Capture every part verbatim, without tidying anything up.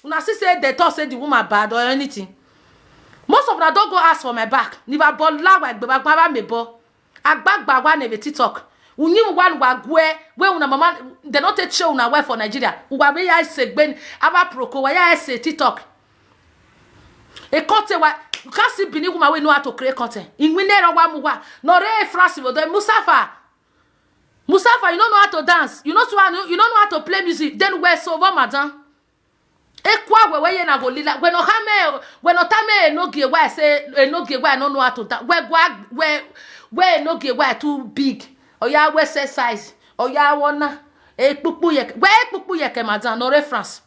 Una see say they talk say the woman bad or anything. Most of una don go ask for my back. Niva bola wa gbe bagba ba me bo. Agbagba wa neve TikTok. Unyi wa wa gwe we una mama, they not take show una wife for Nigeria. Uwa we ya se gben aba proko wa ya se TikTok. E kote wa, you can't see Benin woman we know how to create content. In winner wa muwa. No re France wo de Musafa. Musafa, you don't know how to dance. You know to you don't know how to play music. Then where so what madam? Ekwa we we ye na go lila. We no hame, we no tame no give why say e no give why no know how to dance. We gwa we we no give why too big. Oya we say size. Oya wona. E pupu ye. We e pupu ye ke madam no reference.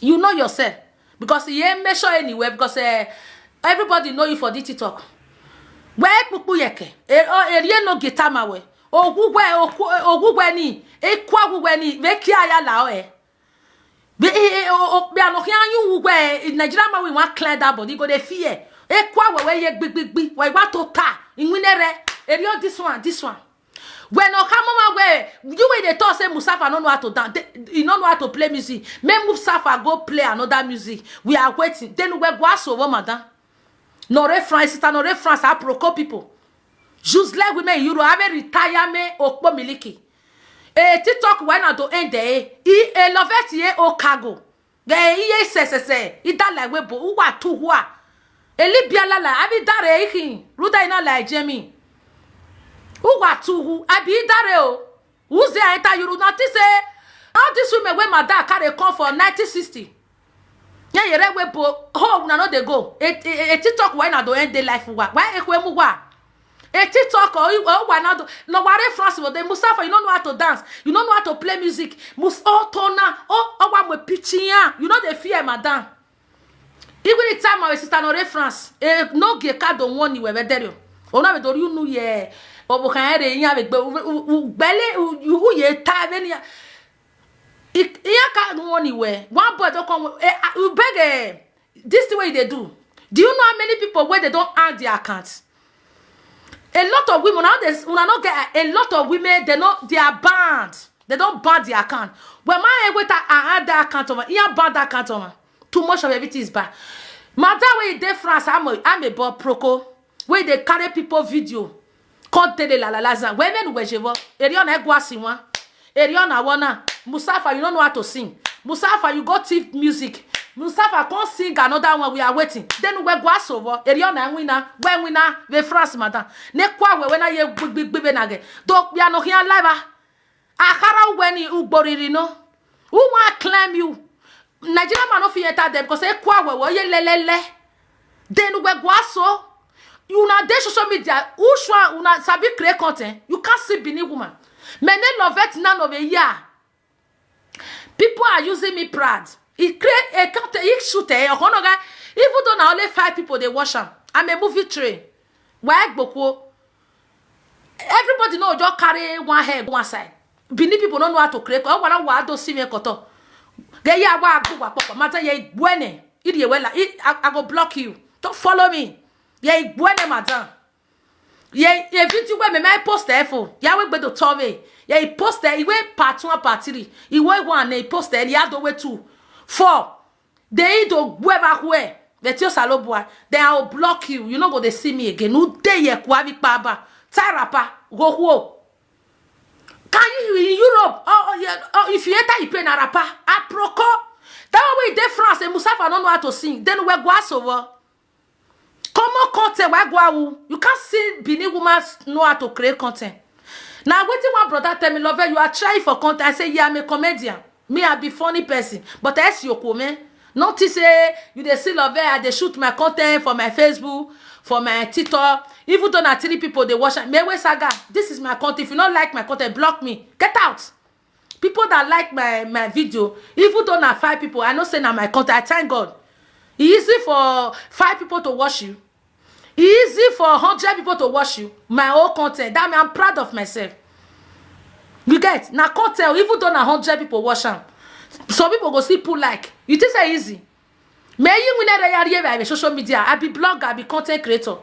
You know yourself because you ain't measure anywhere because uh, everybody know you for this TikTok. We e pupu ye ke. E o e rie no guitar ma we. Ogugwe ogugwe ni. Ekwa ogugwe ni. We kia ya la o e. Be e o o be ano hia yu wu gwe Nigeria ma we wan clear that body go dey fear. Ekwa we we ye gbigbigbi. We wa to ta. Inwinere. Eri o this one, this one. We no come over we you wey dey talk say Musafa no know how to dance. He no know how to play music. Make Musafa go play another music. We are waiting. Then we go aso wo madam. No reference, sister, no reference. Aproko people. Useless women in Europe have a retirement okpo miliki. E TikTok when I do end there. E love it ye o cargo. Ge iye se se se idala we bo uwa tu hua. Eli biala la abi dare ihin ruda ina la ejemi. Uwa tu hu abi dare o. Uze enter yuru na ti say all these women wey my dad carry come for nineteen sixty. Yeah, you read we bo ho una no dey go. A TikTok when I do end the life wa. Why ekwe mu wa? A TikTok or you or why not? No worry France with the Musafa. You don't know how to dance. You don't know how to play music. Mus oh tona oh oh one with pitching. You know they fear madam. Even the time my sister no reference. Eh, no ge ka do one ni we we there. Ona we do you know ye. Obo kan ere yin abe gbe gbele you ye ta be ni. Iya ka do one ni we. One boy don come eh, you beg eh, this thing wey you dey do. Do you know how many people wey they don add their account? A lot of women now they una no get a lot of women they no they are banned. They don't ban the account. When my wait I add that account of my ban that account of my too much of everything is bad. Madam wey dey France, I'm a I'm a boy proko wey dey carry people video. Come tell the la la la zan. Women we jevo. Eriona egwasi one. Eriona wona. Musafa, you don't know how to sing. Musafa, you go thief music. Musafa can't sing another one. We are waiting. Then we go asovo. Eriona wina. When wina we France madam. Ne kwa we wena ye big big big nage. Do we are no here live. Akara weni ugboriri no. Who want claim you? Nigeria man no fit enter them because they kwa we we ye lelele. Then we go aso. You na dey social media. Who sure una sabi create content? You can't see Benin woman. Many love it none of a year. People are using me proud. He create a content. He shoot a honoga. Even though na only five people they watch am. I'm a movie train. Why gboko? Everybody know just carry one head one side. Benin people don't know how to create. Oh, what I do see me koto. They ya wa go wa papa. Mata ye gwene. Idi ye wela. I go block you. Don't follow me. Ye gwene madam. Ye ye video we me my post e fo. Ya we gbedo tove. Ye post e iwe part one part three. Iwe one e post e ya do we two. Four. They do gweba hwe. They tell Salobua. Then I will block you. You know go they see me again. Who day ye kwabi paba. Tarapa. Go ho. Can you in Europe? Oh, oh, yeah, oh, if you enter you pay na rapa. Aproko. That way they France and Musafa don't know how to sing. Then we go asovo. Common content why go awu? You can't see Benin woman know how to create content. Now waiting one brother tell me, Love, you are trying for content. I say, yeah, I'm a comedian. Me, I be funny person. But I see your comment. Not to say you they see Love, I they shoot my content for my Facebook, for my TikTok. Even though na three people they watch me, we saga. This is my content. If you don't like my content, block me. Get out. People that like my my video, even though na five people, I know say na my content. I thank God. E easy for five people to watch you. E easy for hundred people to watch you. My own content. That mean I'm proud of myself. You get na content, even though na hundred people watch am. Some people go see put like. You think say easy? Me you win area here by social media. I be blogger, I be content creator.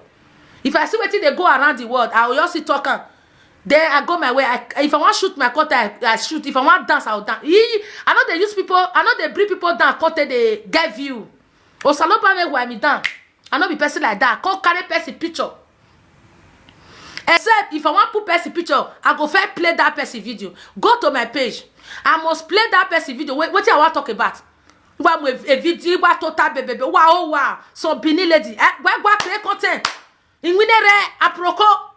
If I see wetin dey go around the world, I will just see talk am. Then I go my way. I, if I wan shoot my content, I, I shoot. If I wan dance, I will dance. He, I no dey use people, I no dey bring people down, content dey get view. Osaloba me why me down. I no be person like that. Come carry person picture. Except if I wan put person picture, I go first play that person video. Go to my page. I must play that person video. Wait, wetin I wan talk about? Wa mo a video wa total bebebe. Wa o wa. So Benin lady. Eh, wa wa create content. Inwinere aproko.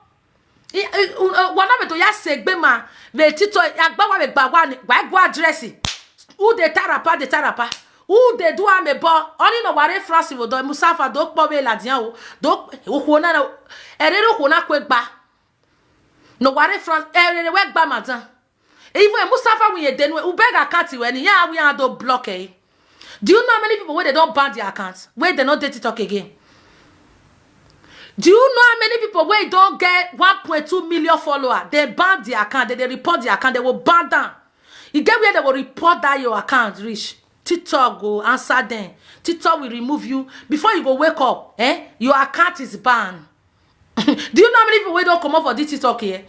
I- I- u- uh, wana me to ya segbe ma. Ve tito ya gba wa me gba wa ni. Wa gwa address. Who dey tarapa, dey tarapa. Who dey do am a bo? Only no ware France wo do Musafa do po we la dian o. Do o ko na na. Ere ro ko na kwe gba. No ware France. Ere we gba madan. Even a Musafa we ye denu. U beg account we ni. Ya we a do block eh. Do you know how many people wey they don ban their accounts? Wey they no dey TikTok again? Do you know how many people wey don get one point two million follower? They ban their account, they, they report their account, they will ban down. You get where they will report that your account reach. TikTok go answer them. TikTok will remove you. Before you go wake up, eh? Your account is banned. Do you know how many people wey don comot for this TikTok here?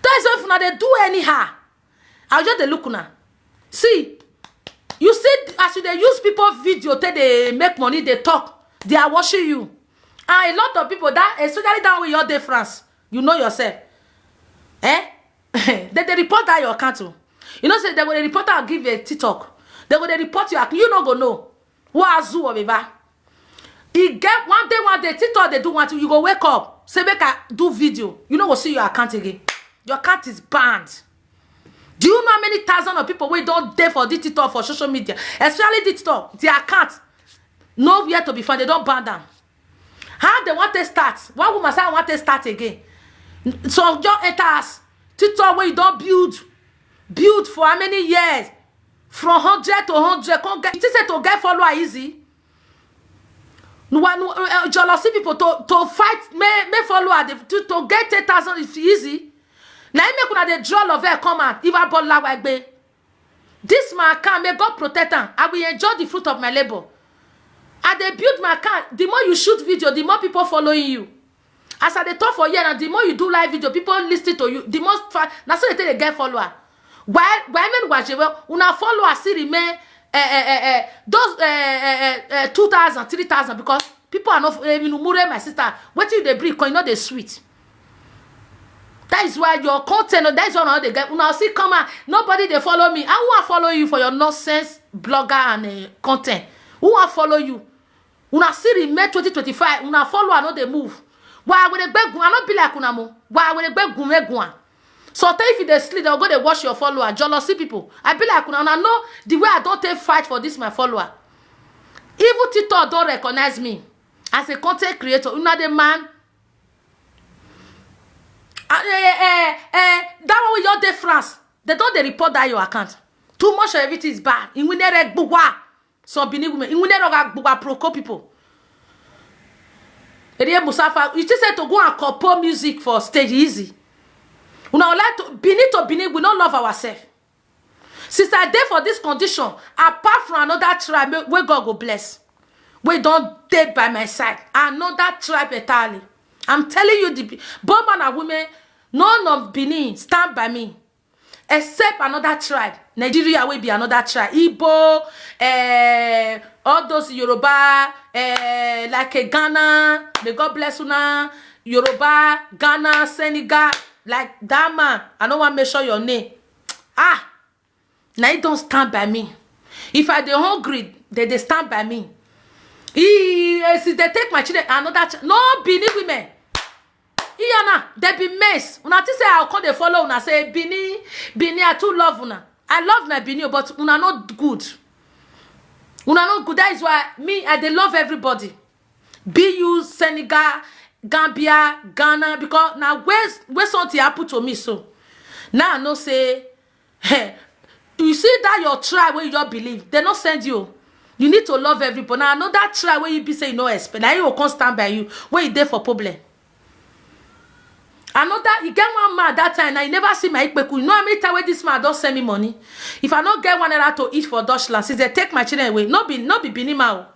That's why if una dey do anyhow. I just dey look una. See, you see, as you dey use people video take dey make money, dey talk, they are watching you. And a lot of people that, especially that way you dey France, you know yourself. Eh? They dey report that your account o. You know say they go dey report am give a TikTok. They go dey report your account. You no go know. What azu or beba? E get one day, one day, TikTok dey do one thing. You go wake up, say make I do video. You no go see your account again. Your account is banned. Do you know how many thousand of people wey don dey for this TikTok for social media, especially this TikTok, their account nowhere to be found. They don ban them. How they want to start? One woman say I want to start again. So just enter us. TikTok wey you don build, build for how many years? From hundred to hundred, come get. You think say to get follower easy? No, no, uh, jealousy people to to fight me me follower dey- to to get ten thousand is easy. Na him make una dey draw love eh, come out. If I ball like be this man can may God protect am. I will enjoy the fruit of my labor. I dey build my car. The more you shoot video, the more people following you. As I dey talk for here, and the more you do live video, people listen to you. The more fa- na so they take dey get follower. Why why men watch well? Una follower still remain eh, eh, eh, eh, those eh, eh, eh, eh, two thousand, three thousand because people are not eh, you know, mure my sister. Wetin you dey bring come, you know dey sweet. That is why your content, that is why una dey get una still come out. Nobody dey follow me. I wan follow you for your nonsense blogger and uh, content. Who wan follow you? Una still remain twenty twenty-five. Una follow, I no dey move. Why I go dey gbegun? I no be like una mo. Why I go dey gbegun megun? So tell if you dey sleep, they'll go dey watch your follower. Jealousy people. I be like una, una know the way I don't take fight for this my follower. Even TikTok don't recognize me as a content creator. Una the man. Ah, eh, eh, eh, that one with your difference. They don't they report that your account. Too much of everything is bad. In winere gbuwa. Some Benin women. In winere ga gbuwa proko people. Erie Musafa, you just said to go and compose music for stage easy. Una would like to Benin to Benin, we don't love ourselves. Since I dey for this condition, apart from another tribe wey- wey God go bless, wey don dey by my side, another tribe entirely. I'm telling you, the Be- both man and women, none of Benin stand by me, except another tribe, Nigeria wey be another tribe, Igbo, eh, all those Yoruba, eh, like a Ghana, may God bless una, Yoruba, Ghana, Senegal, like that man. I no wan mention your name. Ah, na he don stand by me. If I dey hungry, they dey stand by me. He, eh, since they take my children, another ch- no Benin women. Iyana, they be mess. Una think say I come dey follow una say Benin, Benin, I too love una. I love my Benin, but una no good. Una no good. That is why me, I dey love everybody. Be you Senegal, Gambia, Ghana, because now where's where something happened to me so. Now I know say, hey, you see that your tribe where you don't believe, they not send you. You need to love everybody. Now I know that tribe where you be say you no expect. Now you will come stand by you. Where you there for problem? Another, you get one man that time. Now you never see my ikpeku. You know how many times where this man don't send me money? If I not get one naira to eat for Dutchland, since they take my children away, no be no be Benin man o.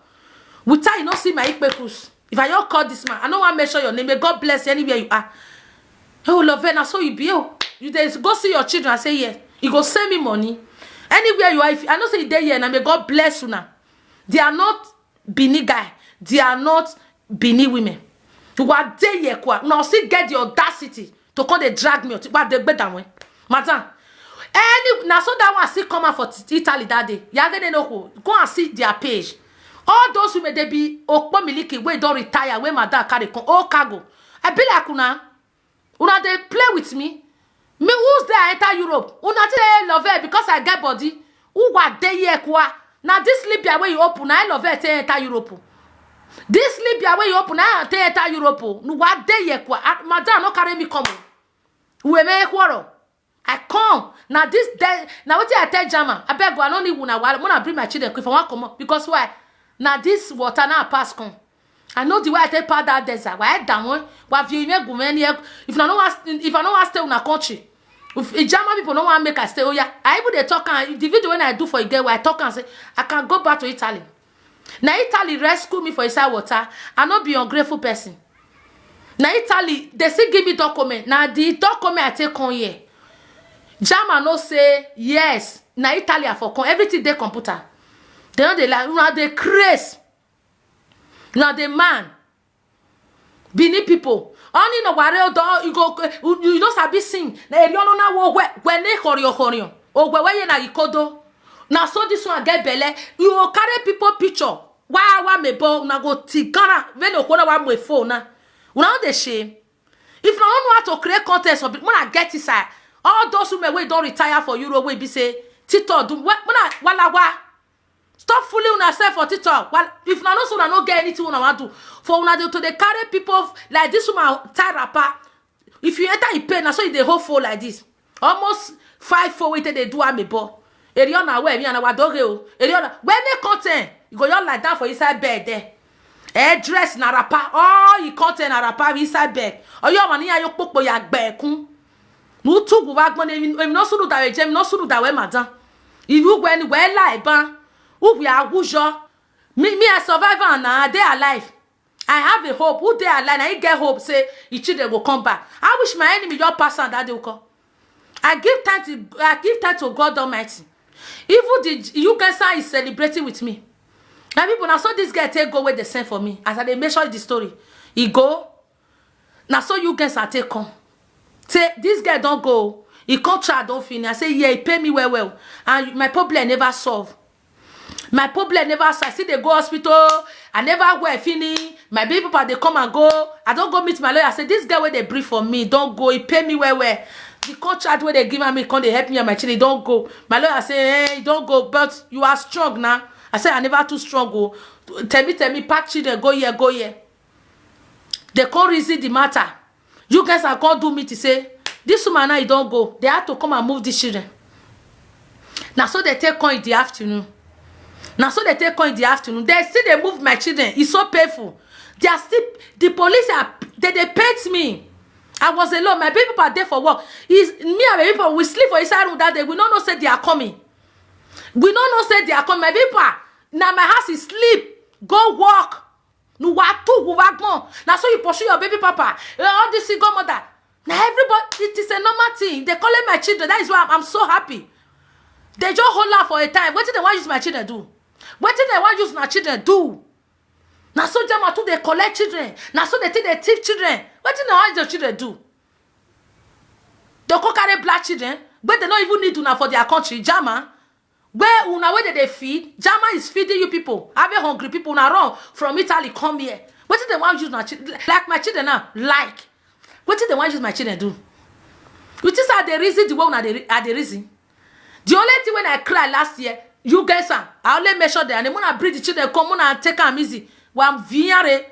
With time you no see my ikpekus. If I don't call this man, I no wan mention your name. May God bless you anywhere you are. Oh, love, na so you be. Oh, You dey go see your children and say, "Yes, you go send me money." Anywhere you are, if I know say you dey here, na may God bless una. They are not Benin guy. They are not Benin women. Who are dey here kwa? Now still get the audacity to come dey drag me. What they bet that way, madam? Any, na so that one still come out for t- Italy that day. Yagene no go. Go and see their page. All those women, they be Okpo Miliki, wey don retire, wey madam carry come. All cargo. I be like una. Una dey play with me. Me, who's there enter Europe? Una take love her because I get body. Who wa dey here kwa? Na this Libya wey you open, na I love her take enter Europe. This Libya wey you open, na I take enter Europe. Nu wa dey here kwa? Ah, madam, no carry me come o. We make quarrel. I come. Na this day, na wetin I tell Jama. Abeg, I no need una wahala. Una bring my children quick for one comot. Because why? Na this water now pass come. I know the way I take pass that desert. Why that one? Why if you make go many? If I no want, if I no want stay in a country, if, if German people no want make I stay, oh yeah, I even dey talk am. The video when I do for Igewa, I talk and say I can go back to Italy. Na Italy rescue me for inside water. I no be ungrateful person. Na Italy, they still give me document. Na the document I take come here. German no say yes. Na Italy I for come. Everything dey computer. They no dey lie. Una dey craze. Una dey man. Benin people. Only no worry, you go, you, you no sabi sing. Na eri ono na wo we, we ne hori ohori. O we we ye na ikodo. Na so this one get belle. You go carry people picture. Wa wa me bo, una go tigana. We no kona wa me phone na. Una no dey shame. If una no know how to create content, so when I get inside, all those women wey don retire for Europe, wey be say TikTok do, when I, wala wa. Stop fooling una self for TikTok. Well, if una no so, una no get anything una wan do. For una dey to dey carry people f- like this woman tie wrapper. If you enter e pay, na so you dey hold phone like this. Almost five four wey take dey do am a ball. Eriona, where me and our dog o. Eriona, where me content? You go just lie down for inside bed there. Eh, dress na wrapper. All you content na wrapper inside bed. Or your money, you popo ya gbekun. Nutu guwa gbon, emi emi no suru dawe jem, no suru dawe madam. Iru gwe ni we lai ban. Who we are, who sure? Me, me, I survive and I dey alive. I have a hope. Who dey alive? I get hope. Say, your children go come back. I wish my enemy your pass and that they will come. I give thanks to, I give thanks to God Almighty. Even the Uganda is celebrating with me. Na people, na so this girl take go where they send for me. As I dey mention the story, he go. Na so you guys are take come. Say, this girl don't go. He contract don't finish. I say, yeah, he pay me well, well. And my problem never solve. My problem never solve. I see they go hospital. I never wear finish. My baby papa, they come and go. I don't go meet my lawyer. I say, this girl where they brief for me, don't go. He pay me well, well. The contract where they give me, come they help me and my children, don't go. My lawyer say, hey, don't go. But you are strong now. I say, I never too strong. Go. Tell me, tell me, pack children, go here, go here. They can't reason the matter. You guys are called do me to say, this woman now, you don't go. They have to come and move the children. Now, so they take coin in the afternoon. Now, so they take coin in the afternoon. They still they move my children. It's so painful. They are still, the police are, they, they paint me. I was alone. My baby papa there for work. Is me and my baby papa, we sleep for inside room that day. We don't know say they are coming. We don't know say they are coming. My baby papa, now my house is sleep. Go work. Nu wa tu gu wa gbon. Na so you pursue your baby papa. Eh, all this single mother. Now everybody, it is a normal thing. They calling my children. That is why I'm, I'm so happy. They just hold out for a time. What did they want use my children do? What did they want use my children do? Now so Jama too they collect children. Now so they think they thief children. What did they want your children do? They go carry black children, but they don't even need una for their country. Jama, where una where they, they feed? Jama is feeding you people. Having hungry people, una run from Italy, come here. What did they want use my children? Like my children now, like. What did they want use my children do? You think how they reason the way una they, re- are they reason? The only thing when I cry last year, you guys are. I only make sure that and when I bring the children, come on and take them easy. Well, I'm viare.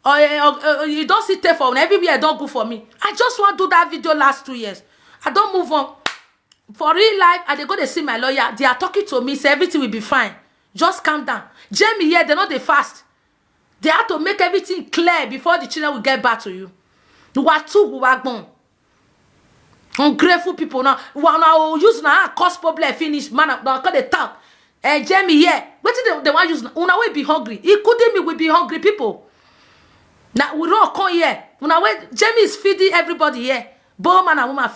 Or, eh, or, or you don't sit there for everywhere. Don't go for me. I just want to do that video last two years. I don't move on. For real life, I dey go dey see my lawyer. They are talking to me. Say everything will be fine. Just calm down. Jamie here, they know they fast. They have to make everything clear before the children will get back to you. You are too wagbon. Ungrateful people now. Well, now use now cause problem finish. Man, now can they talk? Eh, Jamie here. What did they, they want use? Una will be hungry. Including me will be hungry people. Now we all come here. Una wait. Jamie is feeding everybody here. Both man and woman,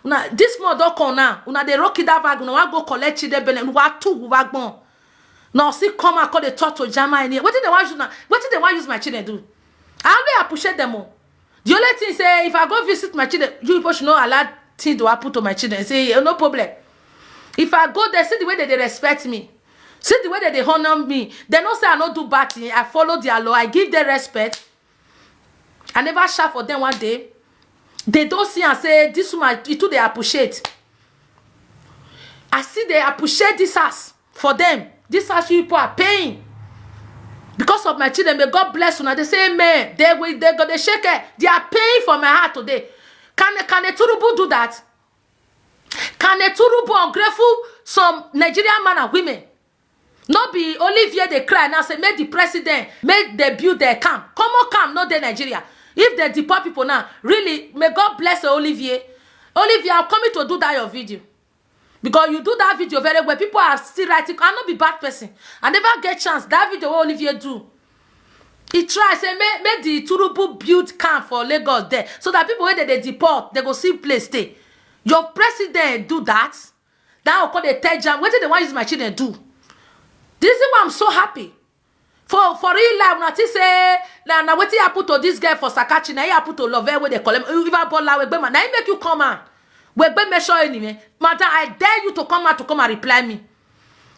una, this month don come now. Una dey rock it that bag. Una wan go collect children belle. Una too go back born. Now see come and call the talk to Jama in here. Wetin dem wan use una? Wetin dem wan use my children do? I only appreciate them all. The only thing say if I go visit my children, you people should not allow thing to happen to my children. Say, "Eh, no problem." If I go there, see the way that they respect me, see the way that they honor me. They know say I no do bad thing. I follow their law. I give them respect. I never shout for them one day. They don't see and say this woman, it too they appreciate. I see they appreciate this house for them. This house you people are paying because of my children. May God bless una. They say amen. They will, they go, they shake it. They are paying for my heart today. Can, can a Turubu do that? Can a Turubu ungrateful some Nigerian man and women? No be Olivier dey cry now say make the president, make they build their camp. Come on, camp no dey Nigeria. If they deport people now, really, may God bless Olivier. Olivier, I'm coming to do that your video. Because you do that video very well. People are still writing. I no be bad person. I never get chance. That video wey Olivier do, he try say make, make the Turubu build camp for Lagos there so that people wey they, they deport, they go see place stay. Your president do that. That will call the third jam. Wetin they wan use my children do? This is why I'm so happy. For, for real life, una think say na, na wetin happen to this girl for Sakachi, na it happen to Love wey they call him. If I ball away, man, na it make you come out. We be make sure anyway. Madam, I dare you to come out to come and reply me.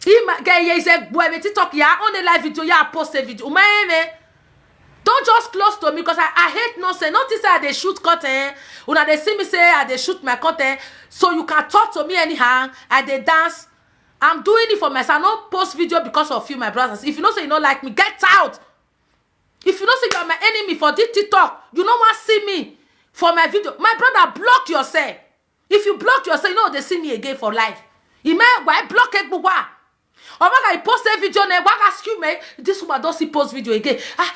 He ma-, girl, here is a boy with TikTok. Yeah, on the live video. Yeah, post a video. My man, don't just close to me because I, I hate nonsense. Notice say I dey shoot content. Una dey see me say I dey shoot my content. So you can talk to me anyhow. I dey dance. I'm doing it for myself. I no post video because of you, my brothers. If you know say you no like me, get out. If you know say you are my enemy for this TikTok, you no wan see me for my video. My brother, block yourself. If you block yourself, you no dey see me again for life. Ime, why block Egbugba? Or why I post a video now? Why ask you me? This woman don't see post video again. Ah,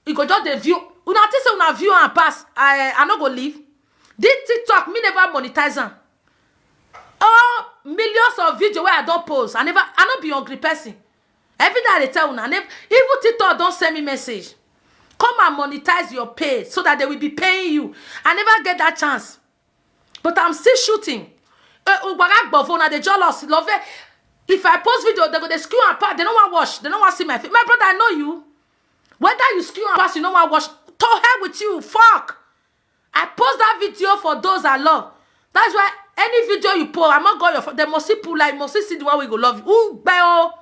you go just the view. Una think say una view and pass. I, I no go leave. This TikTok, me never monetize am. All millions of video where I don't post. I never, I no be hungry person. Every day I dey tell una, nev-, even TikTok don't send me message. Come and monetize your page so that they will be paying you. I never get that chance. But I'm still shooting. Eh, Ugbaga Gbofo, na they jealous, Love. If I post video, they go, they screw and part. They don't want watch. They don't want see my face. My brother, I know you. Whether you screw and pass, you no wan watch. To hell with you. Fuck. I post that video for those I love. That's why any video you post, I'm not going your, they must see pull like, must see the one we go love you. Ooh, bell.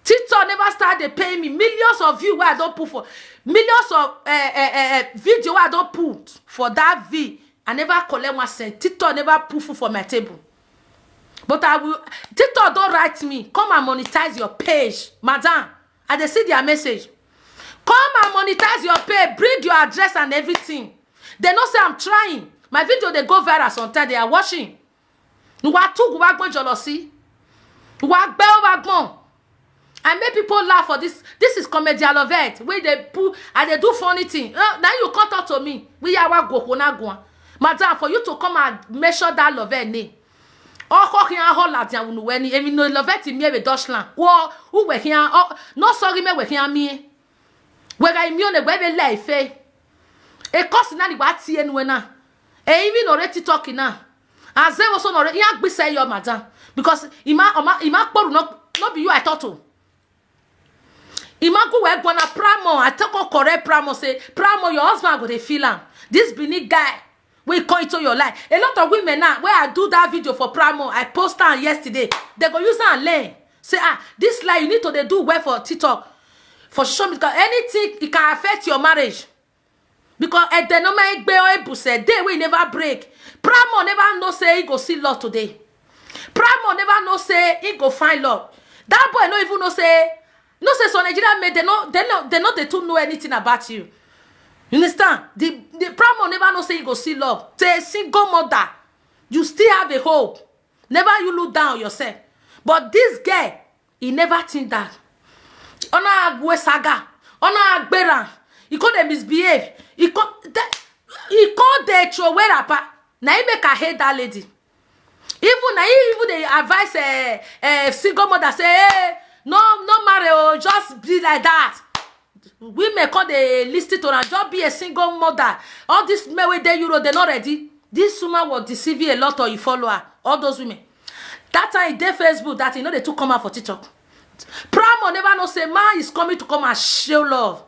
TikTok never start dey pay me. Millions of view where I don't put for, millions of, eh, eh, eh, eh, video where I don't put for that V. I never collect one cent. TikTok never put food for my table. But I will, TikTok don't write me. Come and monetize your page. Madam, I dey see their message. Come and monetize your page. Bring your address and everything. They know say I'm trying. My video, they go viral sometimes. They are watching. Nwa tu guwa gbon jealousy. Wa gbe wa gbon. I make people laugh for this. This is comedy, I love it. Where they put, and they do funny thing. Uh, now you come talk to me. We are wa go na go. Madam, for you to come and measure that Love name. Oh, ho here, ho la dia unu weni. Emi no Love ti mi ebe Dutchland. Wo, who we here? Oh, no, sorry, me we here me. We ga imi one we be life, eh. E kosi na ni wa ti enu na. E imi no re TikTok na. Aze wo so no re ya gbi say your madam. Because ima, oma, ima kporu no, no be you I talk to. Ima go we gbona Pramo. I talk on correct Pramo say, "Pramo, your husband go dey feel am. This Benin guy will come into your life." A lot of women now, where I do that video for Pramo, I post am yesterday. They go use am learn. Say, "Ah, this lie, you need to dey do well for TikTok." For sure, because anything, it can affect your marriage. Because at the normal egbe or ebuse, day we never break. Pramo never know say he go see law today. Pramo never know say he go find law. That boy no even know say, no say so Nigeria made, they no, they no, they no, they too know anything about you. You understand? The, the Pramo never know say he go see law. Say single mother, you still have a hope. Never you look down on yourself. But this girl, he never think that. Ona agwe saga, ona agbera, he come dey misbehave. He come dey, he come dey throw away wrapper. Na him make I hate that lady. Even na him even dey advise, eh, eh, single mother say, "Hey, no, no marry, oh, just be like that." Women come dey listen to am, just be a single mother. All this men wey dey Europe, they not ready. This woman was deceiving a lot of you follower, all those women. That time e dey Facebook, that e no dey too come out for TikTok. Promo never know say man is coming to come and show love.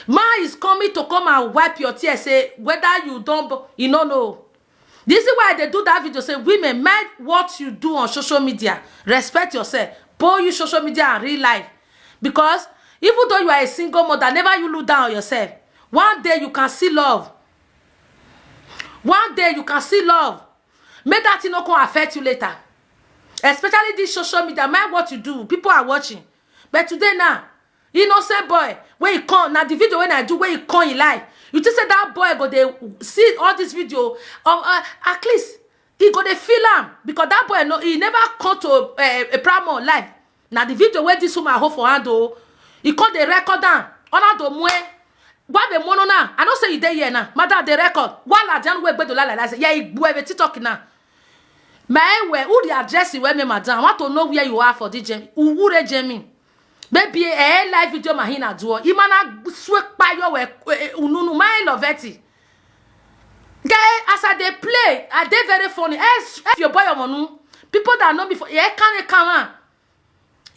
Man is coming to come and wipe your tears. Say whether you don't, you no know. This is why they do that video. Say women, mind what you do on social media. Respect yourself. Both you social media and real life. Because even though you are a single mother, never you look down on yourself. One day you can see love. One day you can see love. Make that thing no come affect you later. Especially this social media, mind what you do. People are watching. But today now, innocent boy, when he come, now the video when I do, when he come in life, you just say that boy go dey see all this video. Um, uh, at least he go dey feel am, because that boy no, he never come to uh, a promo life. Now the video where this woman hold for hand, oh, he come dey record am. Ona do mue. Why be mono now? I know say you dey here now. Madam, dey record. Why la jan we gbedo la la say? Yeah, he boy be TikTok now. My way, who the address you where me, madam? I want to know where you are for this gem. Who who the gem? Baby, eh, live video mahina duo. Imana sweat by your way. Ununu my love eti. Guy, as I dey play, I dey very funny. Eh, if your boy omonu, people that know me for, eh, can't come on.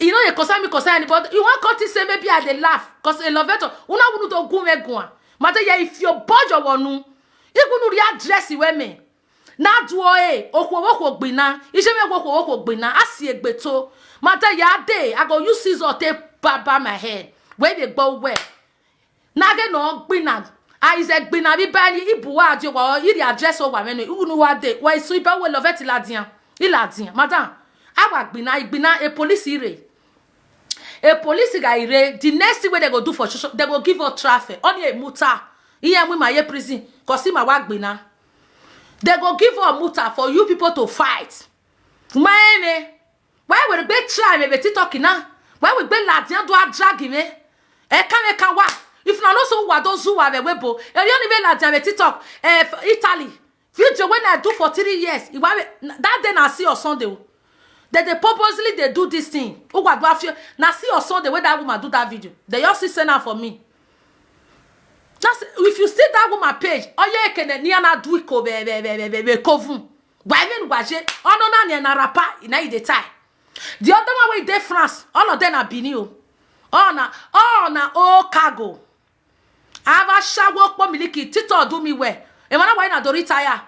You know, you concern me, concern anybody. You want to say maybe I dey laugh, cause a love it. Una wunu do gun me gun. Mate ya, if your boy omonu, if you know the address you where me. Na duo eh, okwo okwo gbina. Ije me okwo okwo gbina. Asi egbeto. Mate ya dey, I go use scissor take baba my head. Where they go where? Nage no gbina. A is a gbina bi bani ibuwa adio wa iri address o wa menu. Unu wa de. Wa isu ibe we love it ladian. Iladian. Madam. Awa gbina, igbina a police ire. A police guy ire. The next thing where they go do for social, they go give her traffic. Only a muta. Iye mu ma ye prison. Cause him awa gbina. They go give her muta for you people to fight. Mene. Why we be try me be TikTok na? Why we be ladian do a drag me? E can e can wa. If na no so wa do zu wa be webo. E you ni be ladian be TikTok. Eh, Italy. Video when I do for three years. Iwa that day na see on Sunday. They they purposely they do this thing. Who wa do afio? Na see on Sunday when that woman do that video. They all see send am for me. That's if you see that woman page. Oh yeah, can ni ana do ko be be be be be be kovun. Why men waje? Oh no na ni na rapa na e dey tie. The other one wey dey France, all of them are Benin o. Oh na, oh na, oh cargo. Ava shawo po miliki tito do me well. E wana why na do retire.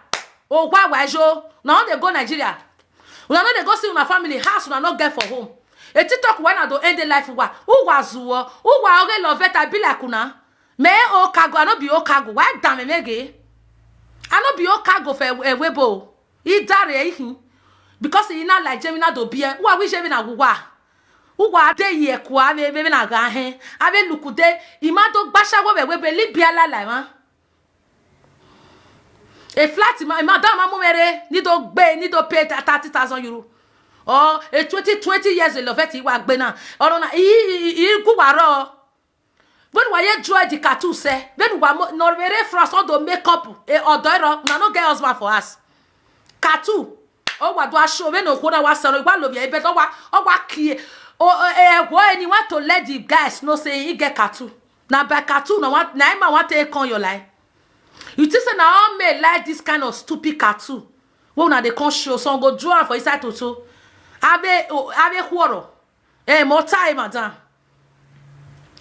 Oh why why jo? Na on dey go Nigeria. Una no dey go see una family house una no get for home. E TikTok why na do end the life wa. Who was who? Who wa oge love it? I be like una. Me oh cargo, I no be oh cargo. Why damn me mege? I no be oh cargo for a webo. He dare eh. Because he not like Gemina do beer. Who are we Gemina? Who are? Who are they here? Kwa me me na ga he. Ave lukude. Ima do gbasha wo be we be libia la la ma. A flat ma madam amumere ni do gbe ni do pay thirty thousand euro. Or a twenty twenty years a love it wa gbe na. Or na i i i ku waro. When wa ye draw the cartoon say, when wa mo no very France all the makeup e odoro na no get husband for us. Cartoon. Oh wa do a show when no kona wa sero wa love ye but oh wa oh wa kie. Oh eh wo anyone to let the guys know say he get cartoon. Na by cartoon na what na him want take on your life. You think say na all men like this kind of stupid cartoon? When una dey come show some go draw am for inside toto. Ave ave quarrel. Eh, more time, madam.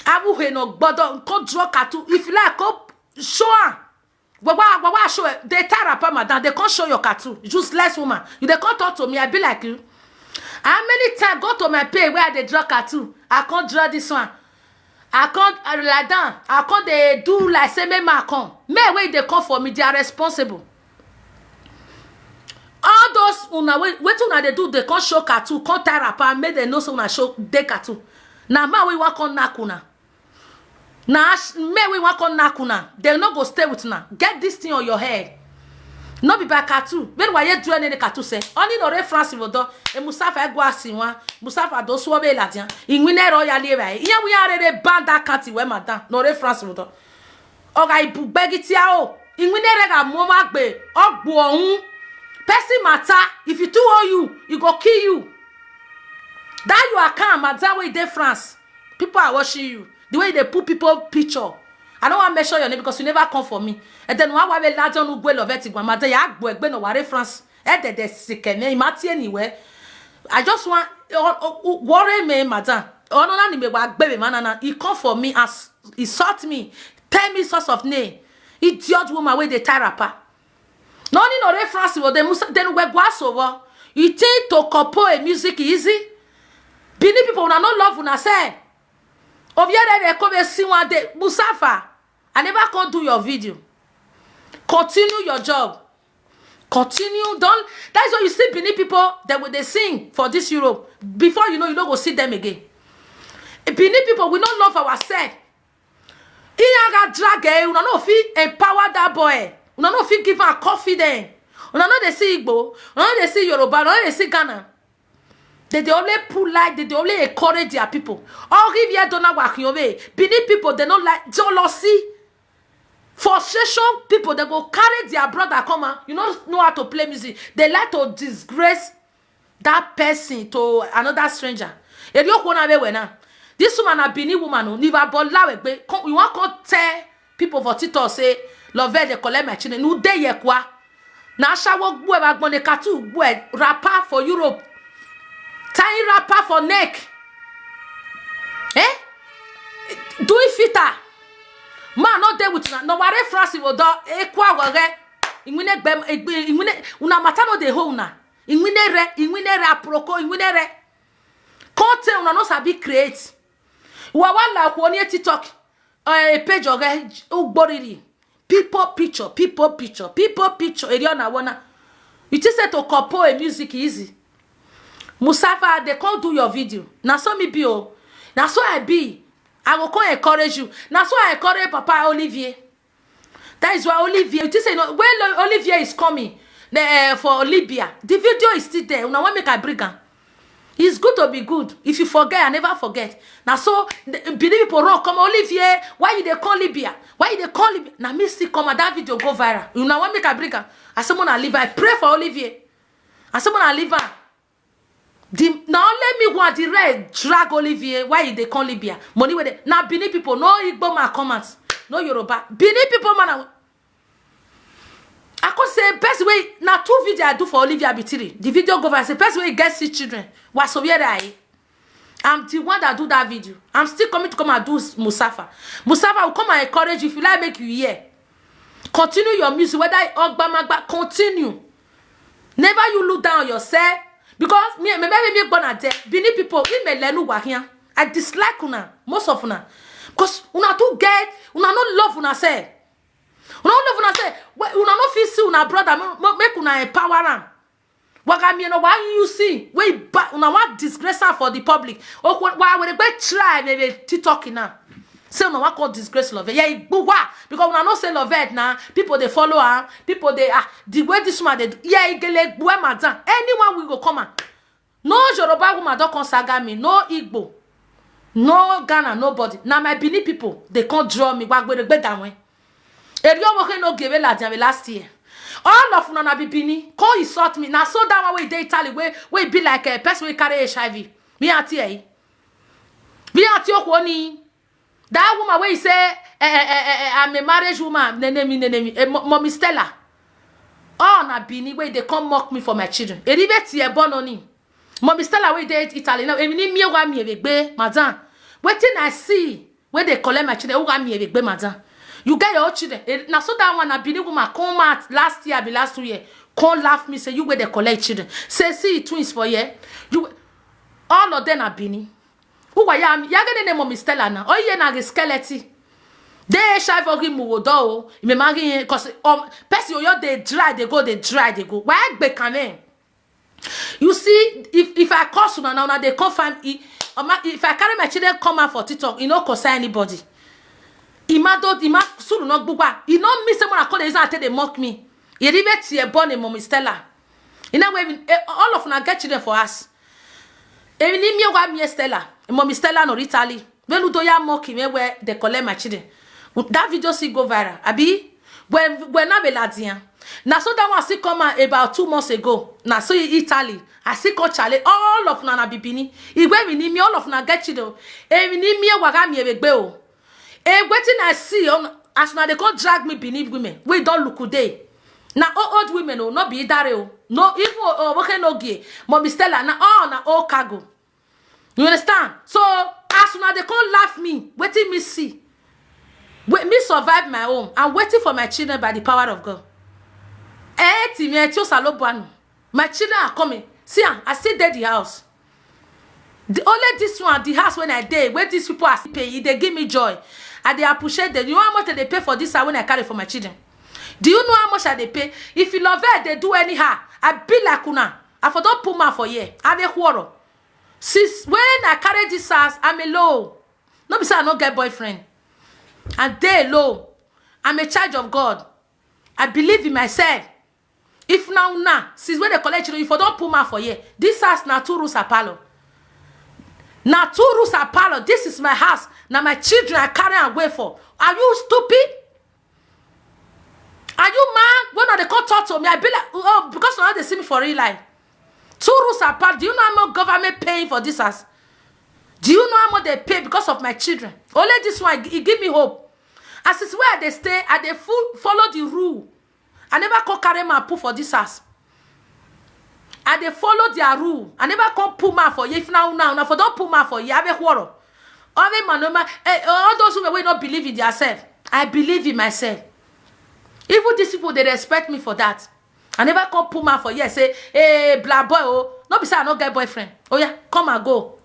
Abu he no gbọdọ come draw cartoon. If you like, come show am. Wawa wawa show it. They tie up madam. They can't show your cartoon. Useless woman. You they can't talk to me. I be like you. How many times go to my pay where they draw cartoon? I can't draw this one. I can't uh, lie down. I can't they do like say me ma come. Me where they come for me, they are responsible. All those una wait una they do they can't show cartoon, can't tie up and make them know so una show they cartoon. Now man we walk on nakuna. Now me we walk on nakuna. They no go stay with una. Get this thing on your head. No be by cartoon. When why you do any cartoon say? Only no reference will do. E Mustafa Egwasi one. Mustafa do so be ladian. In winner royal eva. Iya we are re ban that cat we madam. No reference will do. Oga ibu gbegi ti a o. In winner rega mo ma gbe. Ogbo ohun. Person matter. If you too owe you, he go kill you. That you are calm, madam wey dey France. People are watching you. The way they put people picture. I don't want to mention your name because you never come for me. And then one way la don ugwe love it gwa mother ya gbo egbe no ware France. E de de sick me imati anywhere. I just want worry me, madam. Ono na ni me wa gbe me manana. He come for me as he sought me. Tell me source of name. Idiot woman wey dey tie wrapper. No ni no reference wo de musa de we gwa so wo. You think to compose a music easy? Benin people una no love una say. Oviere we come see one day Musafa. I never come do your video. Continue your job. Continue. Don't. That's why you see Benin people that will they sing for this Europe. Before you know, you don't go see them again. Benin people, we don't love ourselves. Iyaga drag eh, una no fit empower that boy. Una no fit give her confidence. Una no dey see Igbo. Una no dey see Yoruba. Una no dey see Ghana. They dey only put like they dey only encourage their people. All give here don't know what you Benin people they don't like jealousy. Frustration people they go carry their brother come out. You know know how to play music. They like to disgrace that person to another stranger. Eri okwu na we na. This woman a Benin woman o. Niva bola we gbe. Come, you wan come tell people for TikTok say love dey collect my children. Nu dey here kwa. Na ashawo gbu e ba gbon ne katu gbu e rapper for Europe. Tying rapper for neck. Eh? Do it fitter. Man no dey with na. No ware France wo do e kwa wo re. Inwine gbe inwine una matter no dey hold una. Inwine re, inwine re aproko, inwine re. Content una no sabi create. Wa wa la ko ni TikTok. Eh, page oge ugboriri. People picture, people picture, people picture. Eri ona wona. You think say to compose a music easy? Musafa, they can't do your video. Na so me be o. Na so I be. I go come encourage you. Na so I encourage Papa Olivier. That is why Olivier, you think say no, when Lo- Olivier is coming the, uh, for Libya, the video is still there. Una want make I bring am. It's good to be good. If you forget, I never forget. Now so the, Benin people run come Olivier. Why you dey call Libya? Why you dey call Libya? Now me still come and that video go viral. You know what make I bring am? I say mona leave. I pray for Olivier. I say mona leave am. The now let me go at the red drag Olivier. Why you dey call Libya? Money with it. Now Benin people no Igbo man come out. No Yoruba. Benin people man. I could say best way now two video I do for Olivia Bitiri. The video go viral say best way get see children. Was so where I I'm the one that do that video. I'm still coming to come and do Musafa. Musafa will come and encourage you if you like make you hear. Continue your music whether Ogba Magba continue. Never you look down yourself because me me me me born at there. Benin people in me lenu wahia. I dislike una most of una because una too get una no love una self. Una no love una self. Una no fit see una brother make una empower am. Waga me no why you see wey una wan disgrace am for the public. Okwu wa we dey try baby TikTok now. Say una wan call disgrace love. Yeah, igbuwa because una no say love na people dey follow am, people dey ah the way this woman dey do. Yeah, igele gbuwe madam. Anyone we go come am. No Yoruba woman don come saga me, no Igbo, no Ghana, nobody. Na my Benin people dey come draw me wagberegbe down. Eri owo he no give ladian last year. All of una na be Benin come insult me. Na so that one wey dey Italy wey wey be like a person wey carry H I V. Me auntie eh. Me auntie okwo ni. That woman wey say eh, eh, eh, eh, eh, I'm a marriage woman, nenemi nenemi, eh, Mo- mommy Stella. Oh na Benin wey dey come mock me for my children. Eribe ti e born on him. Mommy Stella wey dey Italy now. Emi ni mi wa mi ebegbe, madam. Wetin I see wey dey collect my children. Uga mi ebegbe, madam. You get your own children. Eh, na so that one na Benin woman come out last year, be last two year. Come laugh me say you wey dey collect children. Say see twins for here. You all of them are Benin. Who wa ya mi? Ya gene ne mommy Stella na. Oh yeah na the skeleton. They shy for him wo do. Me magi cause um person yo dey dry they go they dry they go. Why gbe kame? You see, if if I curse una now, now they come find e. Omo, if I carry my children come out for TikTok, e no concern anybody. Ima do ima suru no gbugba. E no mean say una call the reason I take dey mock me. E ribe ti e born a mommy Stella. You know when eh, all of una get children for us. Emi ni mi wa mi Stella, mommy Stella no Italy. When Udo ya mock me where they collect my children. That video still go viral. Abi when when na be ladian. Na so that one still come out about two months ago. Na so e Italy. I still call Charlie. All of una na bibini. Igwe mi ni mi all of una get children. Emi ni mi waga mi ebegbe o. Eh, wetin I see on, as una dey come drag me, Benin women wey don look today. Na old, old women o, no be Idare o. No, even o, o, okay, no gay. Mommy Stella, na all na old cargo. You understand? So, as una dey come laugh me, wetin me see? Wait, me survive my own. I'm waiting for my children by the power of God. Eh, ti mi, eh, ti o sa lo banu. My children are coming. See am, I still dey the house. The only this one, the house when I dey, where these people are still paying, e dey give me joy. I dey appreciate them. You know how much I dey pay for this house when I carry for my children? Do you know how much I dey pay? If you love it, they do anyhow. I be like una. I for don put mouth for here. I dey quarrel. Since when I carry this house, I'm alone. No be say I no get boyfriend. I dey alone. I'm a child of God. I believe in myself. If na una, since when they collect children, you for don put mouth for here. This house na two rooms a parlor. Na two rooms a parlor. This is my house. Na my children I carry away for. Are you stupid? Are you mad? When they come talk to me, I be like, oh, because now they see me for real life. Two rooms apart. Do you know how much government paying for this house? Do you know how much they pay because of my children? Only this one, it give me hope. As it's where they stay, I dey full, follow the rule. I never come carry my put for this house. I dey follow their rule. I never come put mouth for you. If now, now, now for don't put mouth for you, I have a quarrel. All the man, no man, eh, all those who will not believe in themselves, I believe in myself. Even these people, they respect me for that. I never come put mouth for you. Say, hey, blah boy, oh, no be say I no get boyfriend. Oh yeah, come and go.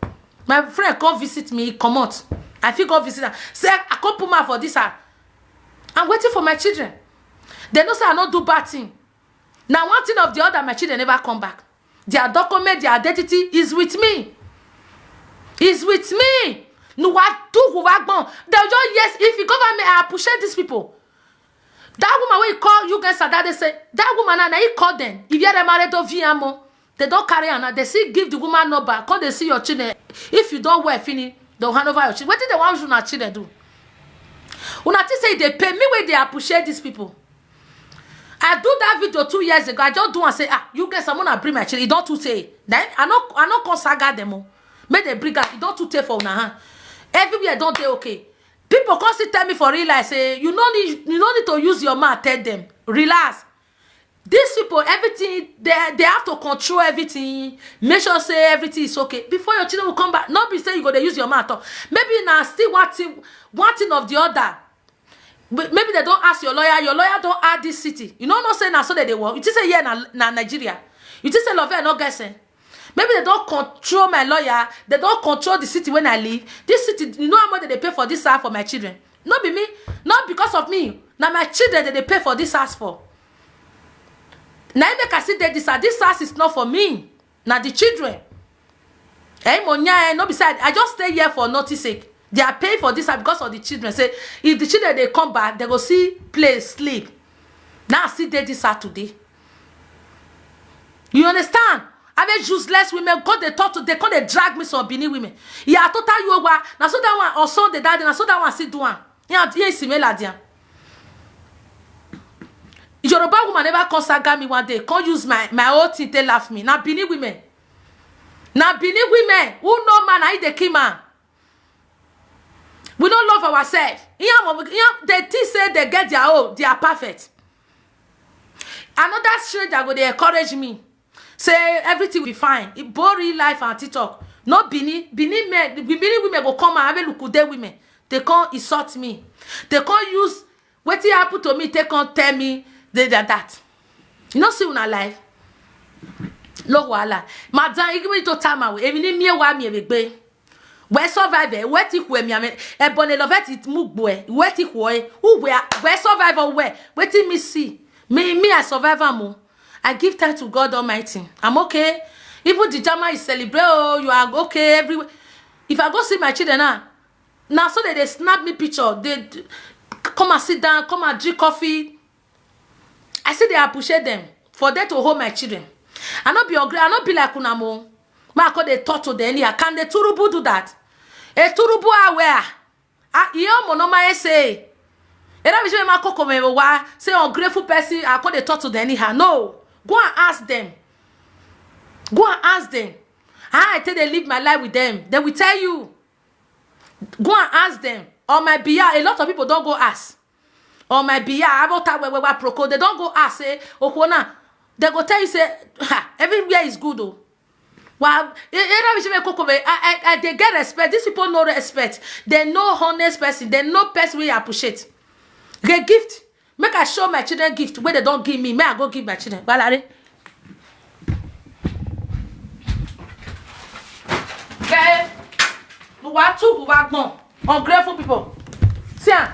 My friend come visit me, come out. I feel go visit her. Say I come put mouth for this house. I'm waiting for my children. They know say I no do bad thing. Now one thing of the other, my children never come back. Their document, their identity is with me. Is with me. No, what do who I gbon? They'll just, yes, if you government, I appreciate these people. That woman wey call you guys that day say, that woman, and he called them. If you are married to V M O, they don't carry her now. They still give the woman number. Come they see your children. If you don't wear finish, they'll hand over your children. What did they want you not children do? Una think say they pay me wey they appreciate these people. I do that video two years ago. I just do and say, ah, you guys, I'm gonna bring my children. You don't too say. Then I no, I no come saga them o. Make they bring up. You don't too take for una hand. Everywhere don't they okay. People come still tell me for real life say you no need, you no need to use your mouth tell them. Relax. These people, everything, they, they have to control everything. Make sure say everything is okay before your children will come back. Not be say you go dey use your mouth talk. Maybe na still one thing, one thing of the other. But maybe they don't ask your lawyer. Your lawyer don't add this city. You know, no say na so that they work. You just say yeah, na, na Nigeria. You just say love no guessing. Maybe they don't control my lawyer. They don't control the city when I live. This city, you know how much they pay for this house for my children? Not be me. Not because of me. Now my children that they pay for this house for. Now make I see that this house. This house is not for me. Now the children. Eh, mo nya, eh, no be say I just stay here for nothing sake. They are paying for this house because of the children. Say if the children they come back, they go see place sleep. Now I see that this house today. You understand? I mean, useless women, God, they talk to, they come, they drag me some Benin women. Yeah, I told you what. Now, so that one, on Sunday, that day, now, so that one, see, do one. Yeah, yeah, see, me, la, dia. Yoruba woman never come saga me one day, come use my, my old thing, they laugh me. Now, Benin women. Now, Benin women, who know man, I the kill man. We don't love ourselves. Yeah, mo- yeah, they think say they get their own, they are perfect. Another stranger go they encourage me. Say everything will be fine. It boring life and TikTok. No Benin, Benin men, Benin women go come and have a look at women. They can't insult me. They can't use what happen to me. They can't tell me they that that. You know, see una life. Look, voila. Madam, you give me to time away. Even me, why me, we be. We survive, eh? We ti kwe mi ame. E bone love ti mu gbo, eh? We ti kwe, eh? Who we are? We survive or where? Wetin me see? Me, me, I survive am o. I give thanks to God Almighty. I'm okay. Even the Jama is celebrate. Oh, you are okay. Everywhere. If I go see my children now, now so that they snap me picture. They d- come and sit down, come and drink coffee. I say they appreciate them for them to hold my children. I not be ugly. I not be like Unamo. Ma I call they talk to them anyhow. Can the Turubu do that? A Turubu aware. Ah, you know, no my say. And I wish my coco me wa say ungrateful person. I call they talk to them anyhow. No, go and ask them. Go and ask them. How I tell they live my life with them. They will tell you. Go and ask them. On my behalf, a lot of people don go ask. On my behalf, I will tell where we proko. They don't go ask say, "Okona." They go tell you say, "Ha, everywhere is good though." Well, you know, I, I, I, they get respect. These people no respect. They no honest person. They no person we appreciate. They gift. Make I show my children gift where they don't give me. May I go give my children? Balare. Okay. Who are two who are gone? Ungrateful people. See am.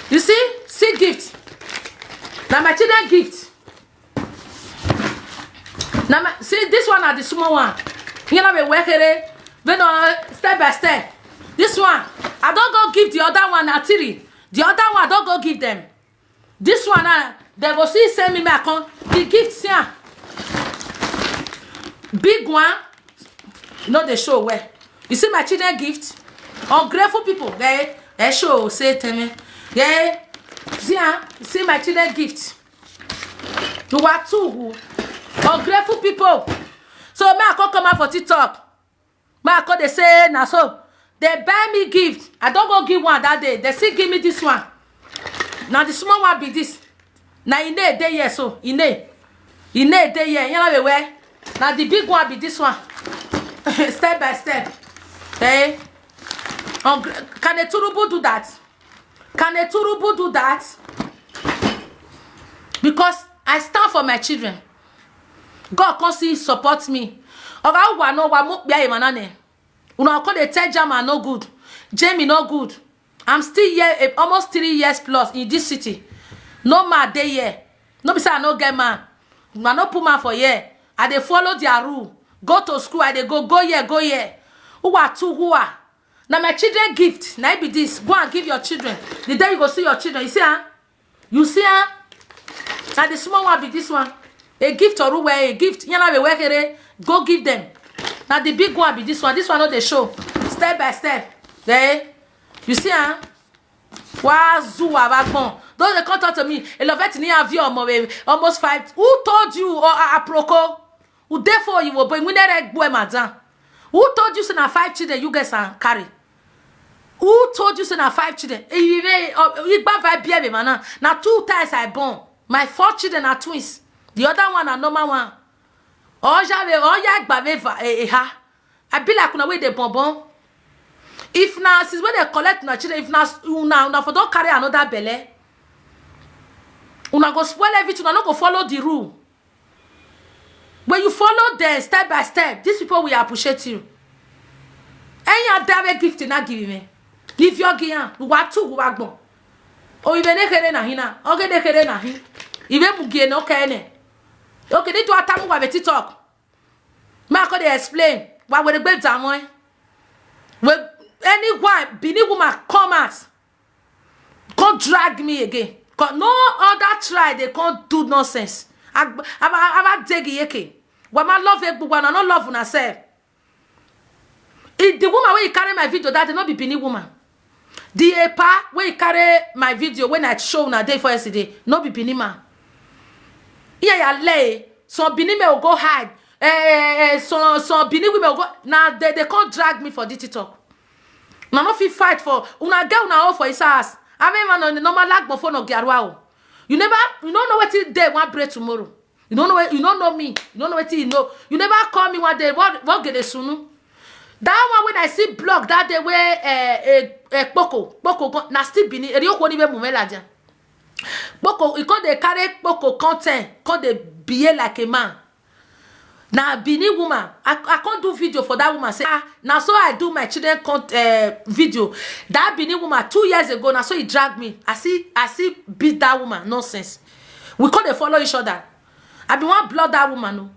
You see? See gift. Now my children gift. Now my, see this one are the small one. You know we work here. We know step by step. This one, I don't go give the other one Atiri. The other one I don't go give them. This one now, they go see send me my con the gift here. Big one, no they show where. You see my children gift? Ungrateful people, they, they show say tell me. Yeah, see, ah, see my children gift. You are two who ungrateful people. So me I come come out for TikTok. Me I come they say na so they buy me gift. I don't go give one that day. They still give me this one. Now the small one be this. Now in there, there here so in there, in there, there here. You know the way. Now the big one be this one. Step by step. Eh? Ungr- Can a turubu do that? Can a turubu do that? Because I stand for my children. God come see support me. Oga wa no wa mo pia imanane. Una come dey tell Jama no good. Jamie no good. I'm still here eh, almost three years plus in this city. No man dey here. No be say I no get man. I no put man for here. I dey follow their rule. Go to school, I dey go, go here, go here. Who are two who are? Now my children gift. Now it be this. Go and give your children. The day you go see your children, you see, huh? You see, huh? Now the small one be this one. A gift or where a gift. You know, we work here. Go give them. Now the big one be this one. This one no dey show. Step by step. There. You see, huh? Why zoo abagbon? Those they come talk to me. A love it near view almost five. Who told you or a proko? Who therefore you were born when they boy madam? Who told you say na five children you guys are carry? Who told you say na five children? Igba vibe be man. Now two times I born. My four children are twins. The other one are normal one. Oja we oya gba me va e ha. I be like una wey dey bonbon. If na since when they collect una children, if na una una for don carry another belle, una go spoil everything. Una no go follow the rule. When you follow them step by step, these people will appreciate you. Any other gift na give me. If you give am, wa two wa gbon. O ibe ne kere na hina, oge ne kere na hin. Ibe mu gie no kene. Okay, need to atamu wa beti talk. Ma ko dey explain. Wa we dey gbe down. We anyone Benin woman come out. Come drag me again. 'Cause no other try they can't do nonsense. Aba degi yeke. Wa ma love egbu wa no love una self. If the woman wey you carry my video that day no be Benin woman. The epa wey you carry my video when I show una day for yesterday no be Benin man. Here ya lay some Benin men will go hide. Eh, eh, eh, some some Benin women will go now they, they can't drag me for this TikTok. Una no fit fight for una get una own for inside house. I mean man on the normal lag before no giarwa o. You never you don't know what day one break tomorrow. You don't know what you don't know me. You don't know what you know. You never call me one day. What what get a sunu? That one when I see block that day where uh, uh, uh, Kpoko Kpoko go- na still Benin. Eri okwo ni be mumela dia. Kpoko he come dey carry Kpoko content come dey behave like a man. Na Benin woman, I, I can't do video for that woman. Say, ah, now so I do my children con uh, video. That Benin woman two years ago, now so he dragged me. I see, I see beat that woman. Nonsense. We can't dey follow each other. I be one blood that woman. No.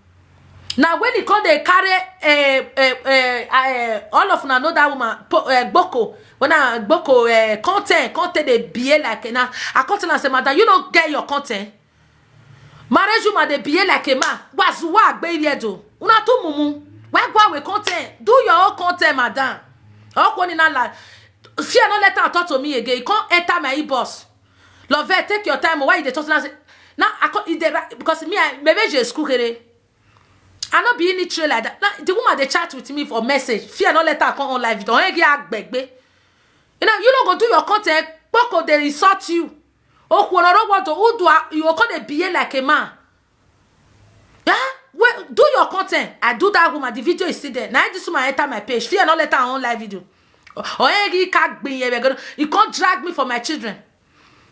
Now when he come dey carry uh, uh, uh, uh, all of una know that woman po- uh, Gboko. When I Gboko uh, content, content dey behave like now. I come tell am say, madam, you no get your content. Marriage woman dey behave like a man. Wazuwa agbe iri edo. Una too mumu. Why go away content? Do your own content, madam. Okwoni na la. Fear no let her talk to me again. You can't enter my inbox. Love, take your time. Why you dey talk to us? Now I can't. Because me, I maybe je school here. I not be any trail like that. Now, the woman they chat with me for message. Fear no let her come on live. Don't get agbegbe. You know, you no go do your content, Poco dey insult you. Okwonoro want to who do a- you go come dey behave like a man. Yeah? Well, do your content. I do that woman. The video is still there. Now this woman enter my page. Fear not let her on live video. Or any cat being here. You can't drag me for my children.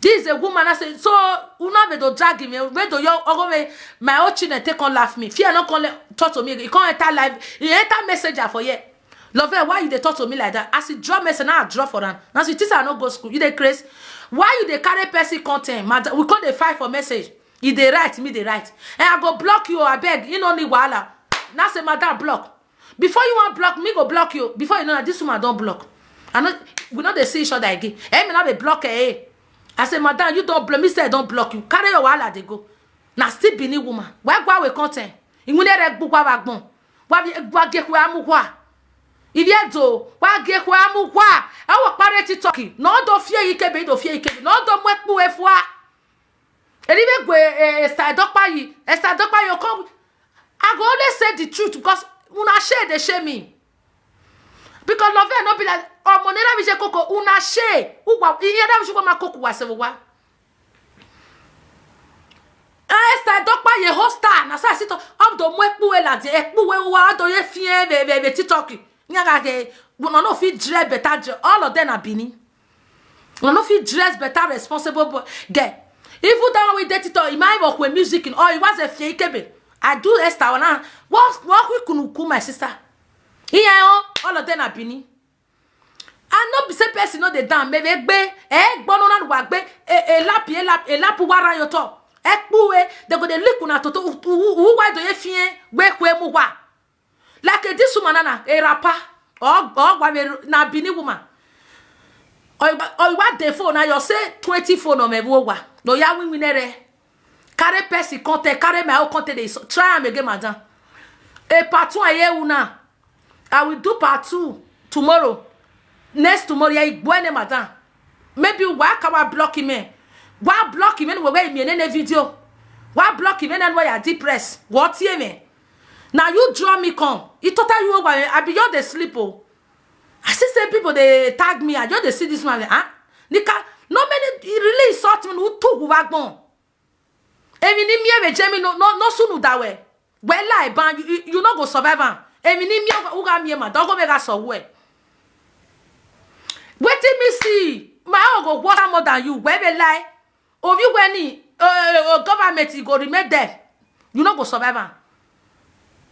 This is a woman. I say, so una be do drag me. Where do your ogo me? My own children take on laugh me. Fear not come let- talk to me. You can't enter live. You enter messenger for here. Love, why you dey talk to me like that? As he draw message, now I draw for am. Now you think I no go school. You dey craze. Why you dey carry person content? Madam, we come dey fight for message. You dey write, me dey write. And I go block you, I beg. You no need wahala. Now say, madam, block. Before you want block, me go block you. Before you know that this woman don't block. I know we know they see each other again. Eh, me now they block her. Eh. I say, madam, you don't block me. Say I don't block you. Carry your wahala, they go. Now still Benin woman. Why go away content? Ingunere gbugwa wagbon. Wa bi gwa ge kwa mu kwa. Ibi edo, wa ge kwa mu kwa. E wo pare TikTok. No do fie ikebe, do fie ikebe. No do mwe kpu efua. Eri be gwe eh, Esther Dokpayi. Esther Dokpayi o come. I go always say the truth because una share dey share me. Because love no be like omo ne na mi je koko una share. Uwa iye na mi je ko ma koko wa se wa. Esther Dokpayi hosta na sa sit up do mo ekpu we la de ekpu we wa do ye fie be be be TikTok. Nya ga ke we no no fit dress better dress. All of them are Benin. We no fit dress better responsible boy. Girl. Even that one we date it all. Imagine work with music in all. It was a fake kebe. I do Esther one. What what we couldn't cool my sister. Here all of them are Benin. I no be say person no dey down. Maybe gbe eh gbono na wa gbe e e lap e lap e lap wara yo to. Ekpu we they go dey lick una toto. Who why do you fear? We kwe mu wa. Like eh, this woman na a rapper. Or or wa we na Benin woman. Or you wa dey phone na you say twenty phone on me wa. No ya win win ere. Carry person content, carry my own content. They so- try am again, madam. A part two I hear una. I will do part two tomorrow. Next tomorrow, yeah, Igbo ene madam. Maybe why can I block him? Eh? Why block him anyway? Where him in any video? Why block him anywhere I depress? What here me? Now you draw me come. He total you over. I be your the sleep. Oh, I see say people they tag me. I just they see this one. Ah, Nika, no many he really insult me. Who took wagbon? Emi ni mi ebe jemi no no no sunu dawe. Well lie ban you, you, you no go survive am. Emi ni mi uga mi ma dogo me ga so we. Wetin me see? My own go worse more than you. We be lie. Of you when ni uh, government e go remain there. You no go survive am.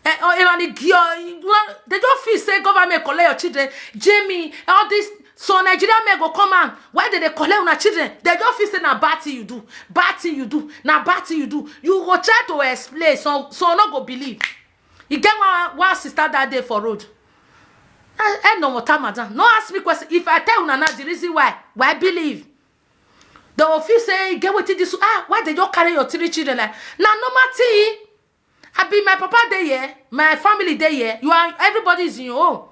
Eh, oh, eh, and the girl, you know, they don't feel say government collect your children. Jamie, all this. So Nigerian men go come out. Why did they collect una children? They don't feel say na bad thing you do. Bad thing you do. Na bad thing you do. You go try to explain. So so no go believe. You get one one sister that day for road. I, I know what time madam. No ask me question. If I tell una now the reason why, why believe? They will feel say get wetin this ah why they just carry your three children like na normal thing. I be my papa dey here, my family dey here. You are everybody is in your own.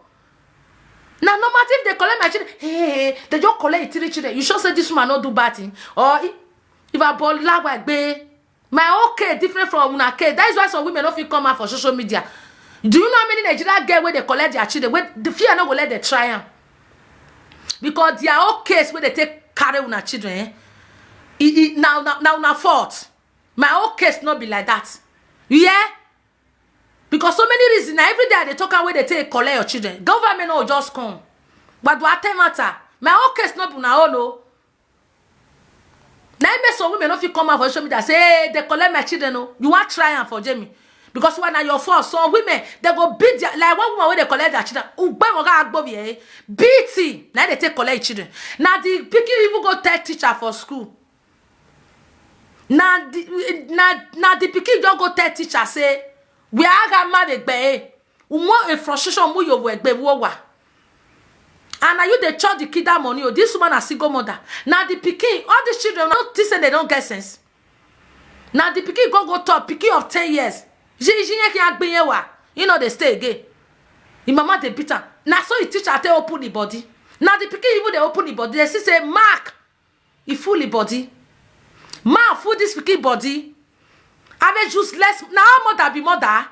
Na normal thing if they collect my children. Hey, hey, hey, they just collect three children. You sure say this woman no do bad thing? Or if, if I ball like be my own case different from una case. That is why some women don't feel come out for social media. Do you know how many Nigerian girl where they collect their children? Where the fear no go let them try am because their own case where they take carry una children. Eh? It, it, now, now, now, now fault. My own case not be like that. You hear? Because so many reasons. Now every day they talk away they take collect your children. Government no just come. But do I tell matter? My own case not be now no. Now make some women no fit come out for social media say hey, they collect my children. No, you want try am for Jamie because when are your fault? Some women they go beat their, like one woman when they collect their children. Ugbe mo ga agbo bi eh. Beating. Now they take collect children. Now the pikin even go tell teacher for school. Na the na na the pikin just go tell teacher say we are ga ma dey gbe eh. Umo a frustration mu yo we gbe wo wa. And now you dey charge the kid that money. Oh, this woman a single mother. Now the pikin, all these children don't think say they don't get sense. Now the pikin go go talk pikin of ten years. Ji ji ye ki agbe ye wa. You know they stay again. Him mama dey beat am. Na so him teacher take open the body. Na the pikin even dey open the body. They see say mark e full him body. Man full this pikin body. Have a useless na how mother be mother.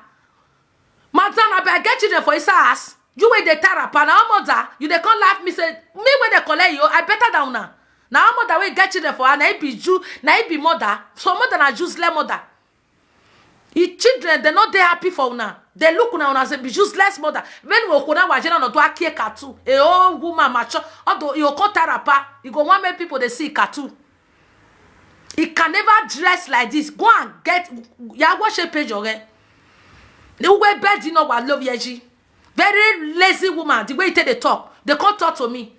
Madam, I be I get children for inside house. You wey dey tie wrapper, na your mother. You dey come laugh me say me wey dey collect you, I better than una. Na your mother wey get children for her, na e be Jew, na e be mother. So mother na useless mother. E children, they no dey happy for una. They look una, una say be useless mother. When we okuna wajena no do akie katu, a old woman mature, although you come tie wrapper, you go want make people dey see katu. He can never dress like this. Go and get, yeah, wash a page again. The way bed you know what love yeji. Very lazy woman. The way you take the talk, they come talk to me.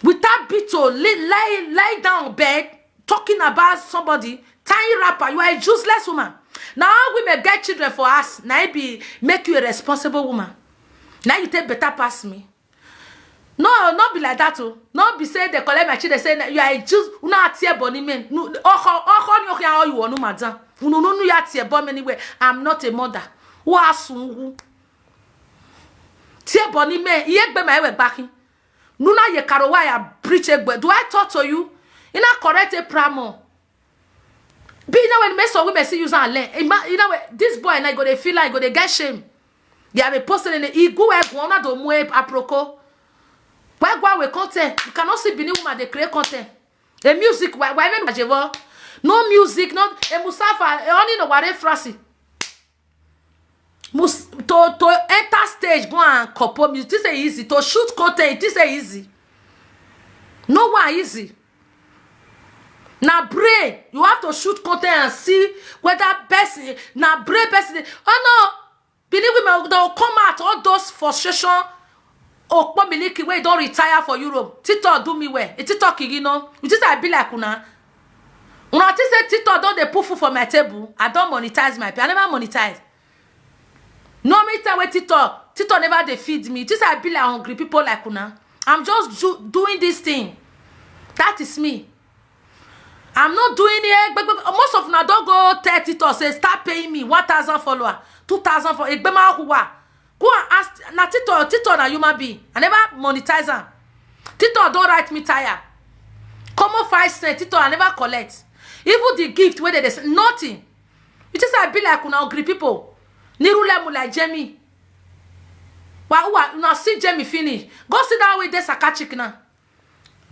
Without beat to lie, lie, lie down on bed, talking about somebody, tying wrapper. You are a useless woman. Now we may get children for us. Now it be make you a responsible woman. Now you take better pass me. No, not be like that. Oh, not be say they collect my children. Say you are a Jews. Una tie boni men. No, oho oho ni oho you onu madam. Unu no no ya tie boni anywhere. I'm not a mother. Who asungu? Tie boni men. Iye gbe my we gbaki. Nuna ye karowa ya preach egbe. Do I talk to you? Ina correct a pramo. Be you know when me so women see use and learn. Ima- You know when this boy and I go they feel like go they get shame. They have a posted in the igu egwona do mue aproko. Why go away content? You cannot see Benin woman they create content. A music why why men ajevo? No music, not a musafa, a only no ware frasi. Mus to to enter stage go and compose music. This is easy to shoot content. This is easy. No one easy. Now brain, you have to shoot content and see whether person now brain person. Oh no, believe me, they'll come out all those frustration. Okpo Miliki wey don retire for Europe. TikTok do me well. E TikTok you know. You just I be like una. Una think say TikTok don dey put food for my table. I don monetize my pay. I never monetize. No me tell wey TikTok. TikTok never dey feed me. This I be like hungry people like una. I'm just do, doing this thing. That is me. I'm not doing it. But, but most of una don't go tell TikTok say start paying me one thousand follower, two thousand for Egbema Huwa. Go and ask na TikTok. TikTok na human being. I never monetize am. TikTok don't write me tire. Common five cent TikTok I never collect. Even the gift where they say nothing. It is I be like una hungry people. Niru lemu like Jamie. Wa uwa una see Jamie finish. Go sit down with this saka chick now.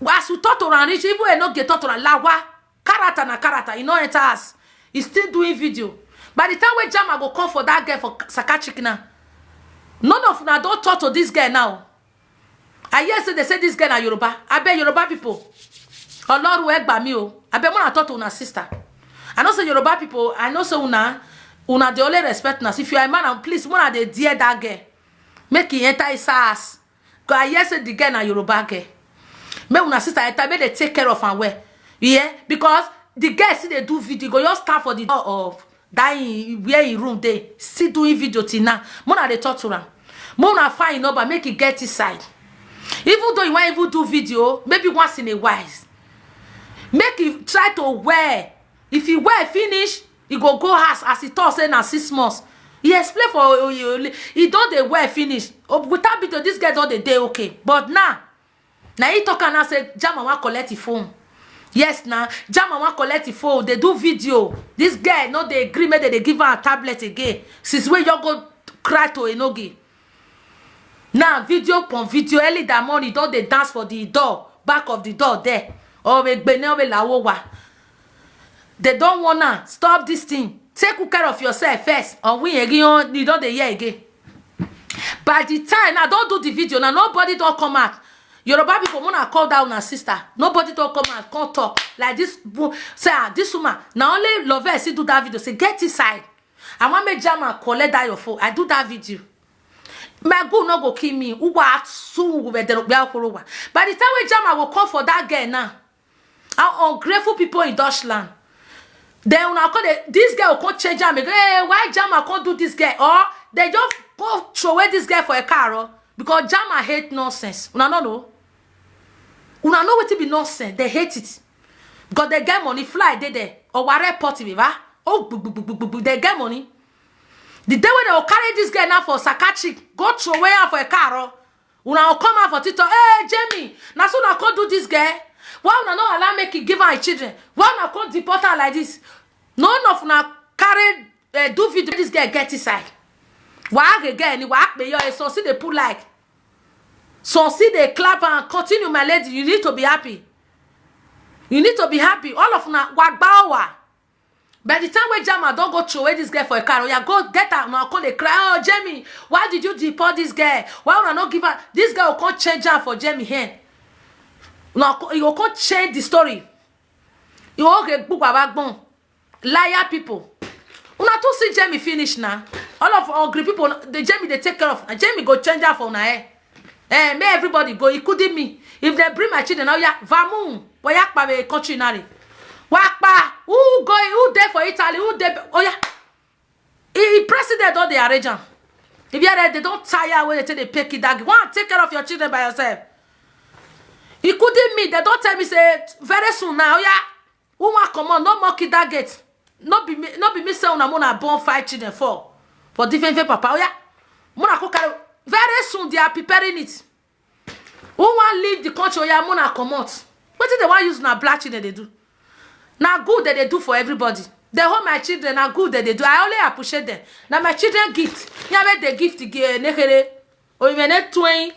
As we talk to am reach, even e no get talk to am lawa. Character na character, e no enter house. E still doing video. By the time wey Jama go come for that girl for saka chick now, none of una don talk to this girl now. I hear say they say this girl na Yoruba. I beg Yoruba people. Ọlọ́run ẹ gbà mí o. I beg una talk to una sister. I know say Yoruba people, I know say una una dey only respect una. If you are a man, and please una dey dear that girl. Make e enter his house. Go I hear say the girl na Yoruba girl. Make una sister enter, make they take care of am well. Yeah, because the girl still dey do video, go just stand for the door of that in, where in room dey, still doing video till now. Mona dey talk to am. Mona find number, make e get inside. Even though you wan even do video, maybe once in a while, make e try to wear. If e wear finish, e go go house as e talk say na six months. E explain for Oyeyole, e don dey wear finish. Oh, without video, this girl don dey dey okay. But now, na e talk am now say Jama wan collect e phone. Yes na, Jama wan collect e phone. Dey do video. This girl no dey gree make they dey give am tablet again. Since wey you go cry to Enoge. Now video upon video, early that morning don dey dance for the door, back of the door there. Owe gbene owe lawo wa. They don't wanna stop this thing. Take good care of yourself first. Or we again, you don't dey hear again. By the time I don't do the video, now nobody don't come out. Yoruba people, mona call down her sister. Nobody don't come out, come talk like this. Wo- Say ah, this woman. Now only Love see do that video. Say get inside. I want make Jama collect that your phone. I do that video. My good no go kill me. Uwa soon we were there. By the time when Jama will come for that girl now, how ungrateful people in Dutchland. Then una come dey, this girl come change am again. Hey, why Jama come do this girl? Or they just go throw away this girl for a car, oh, because Jama hate nonsense. Una no know. Una know wetin be nonsense. They hate it. Because they get money, fly dey there. Or ware pot me, va? Oh, gbu- gbu- gbu- gbu- gbu- they get money. The day when they will carry this girl now for Sakachi, go throw away her for a car, oh. Una will come out for TikTok. Hey, Jamie, na so una come do this girl. Why una no allow make e give her children? Why una come deport her like this? None of una carry uh, do video. This girl get inside. Wa ge ge ni wa pe yo e so see dey put like. So see dey clap and continue, my lady. You need to be happy. You need to be happy. All of una wa gba wa. By the time wey Jama don go throw away this girl for a car, oya go get her, una come dey cry, "Oh, Jamie, why did you deport this girl? Why una no give her?" This girl go come change her for Jamie hand. Una co- you go come change the story. You go get gbugba backbone. Liar people. Una too see Jamie finish now. All of hungry people, the Jamie they take care of. And Jamie go change her for una hair. Eh, may everybody go, including me. If they bring my children, oh yeah, vamu, oya pa we country nari. Wa pa, who go, who dey for Italy, who dey, oh yeah. He, he president don dey arrange am. If you are there, they don't tire when they take they pick it that. Go and take care of your children by yourself. Including me, they don't tell me say very soon now, oh yeah. Who wan comot? No more kid that gate. No be me, no be me say una mona born five children for for different different papa. Oh yeah, mona go carry very soon. They are preparing it. Who wan leave the country? Oh yeah, mona comot. Wetin they wan use na black children they do? Na good that they do for everybody. They hold my children, na good that they do. I only appreciate them. Na my children gift. Yeah, where they gift the nekere. Oyimene twin.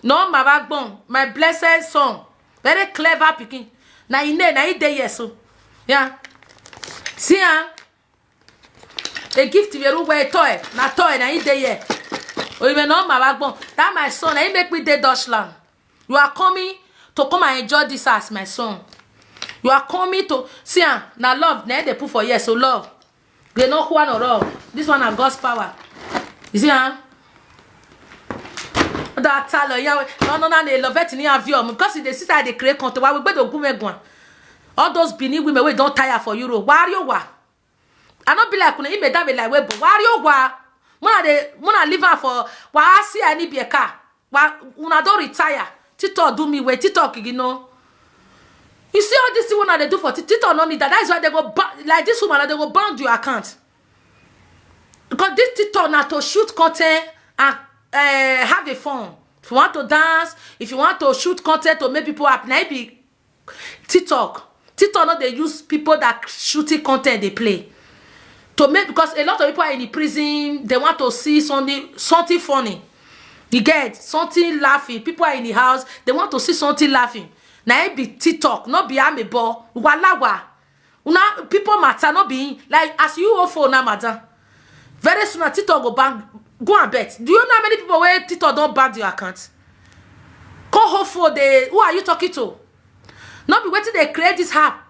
No, my backbone. My blessed son. Very clever picking. Na ine, na ide yes so. Yeah. See, ah. A gift you well toy. Na toy, na ide here. Oyimene, no, my backbone. That my son, na he make me dey Dutchland. You are coming to come and enjoy this as my son. You are coming to see, ah, na love, na they put for here, so love. They know who are not wrong. This one na God's power. You see, huh? That tell her, yeah, no, no, no, they love it in your view because they see how they create content. Why we go to Gumegwan? All those Benin women we don't tire for Europe. Why are you wa? I not be like una ime that be like we, but why are you wa? Muna they muna live am for wa see any be a car. Wa una don't retire. TikTok do me way. TikTok, you know. You see all this thing una they do for Tik- TikTok no need that. That is why they go ba- like this woman, they go ban your account. Because this TikTok now to shoot content and uh, have a fun. If you want to dance, if you want to shoot content to make people happy, now it be TikTok. TikTok no they use people that shooting content they play. To make because a lot of people are in the prison, they want to see something something funny. You get something laughing. People are in the house, they want to see something laughing. Now it be TikTok, not be amebo. Walawa. Una people matter not be like as you ofo now, madam. Very soon a TikTok go ban go and bet. Do you know how many people where TikTok don't ban your account? Come hopeful they who are you talking to? Not be waiting they create this app.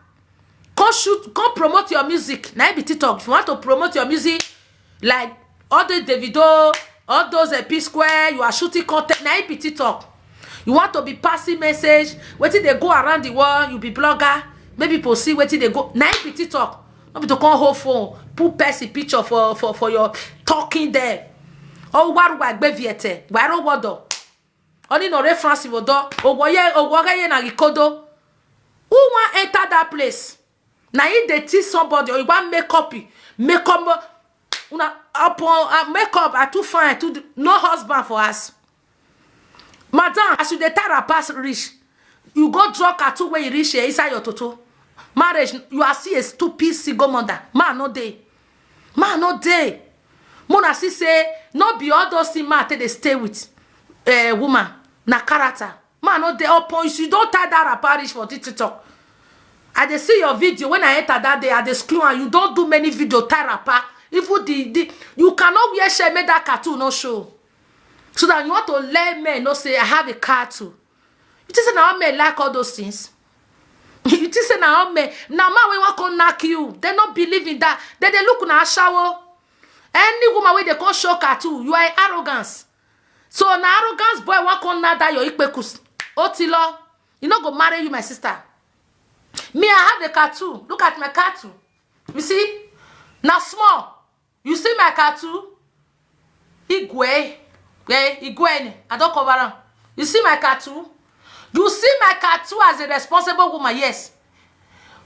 Come shoot, come promote your music. Now it be TikTok. If you want to promote your music, like all the Davido, all those uh, P Square, you are shooting content. Now it be TikTok. You want to be passing message, waiting they go around the world, you be blogger. Maybe people see waiting they go. Now it be TikTok. Not be to come hold phone, put person picture for for for your talking there. Oh, what do I be viete? Why don't what do? Only no reference will do. Oh, what ye, oh, what ye na gikodo. Who want enter that place? Now if they teach somebody or you want make copy, make up una upon uh, make up are too fine to do, no husband for us. Madam, as you dey tara pass reach, you go draw cartoon when you reach here inside your toto. Marriage, you are still a stupid single mother. Man no dey. Man no dey. Mona see say no be all those things man take dey stay with uh, woman. Na character. Man no dey upon you. You don't tie that parish for TikTok. I dey see your video when I enter that day. I dey screw and you don't do many video tie wrapper. Even the, the you cannot wear shirt make that cartoon no show. So that you want to let men know say I have a car too. You think say now men like all those things? You think say now men now man we want come knock you. They not believe in that. Then they look na shower. Any woman where they come show cartoon, you are arrogance. So na arrogance boy want come knock that your ikpekus. Otilo, you not go marry you, my sister. Me, I have a cartoon. Look at my cartoon. You see? Now small. You see my cartoon? Igwe. Eh, Igwe. I don't cover am. You see my cartoon? You see my cartoon as a responsible woman, yes.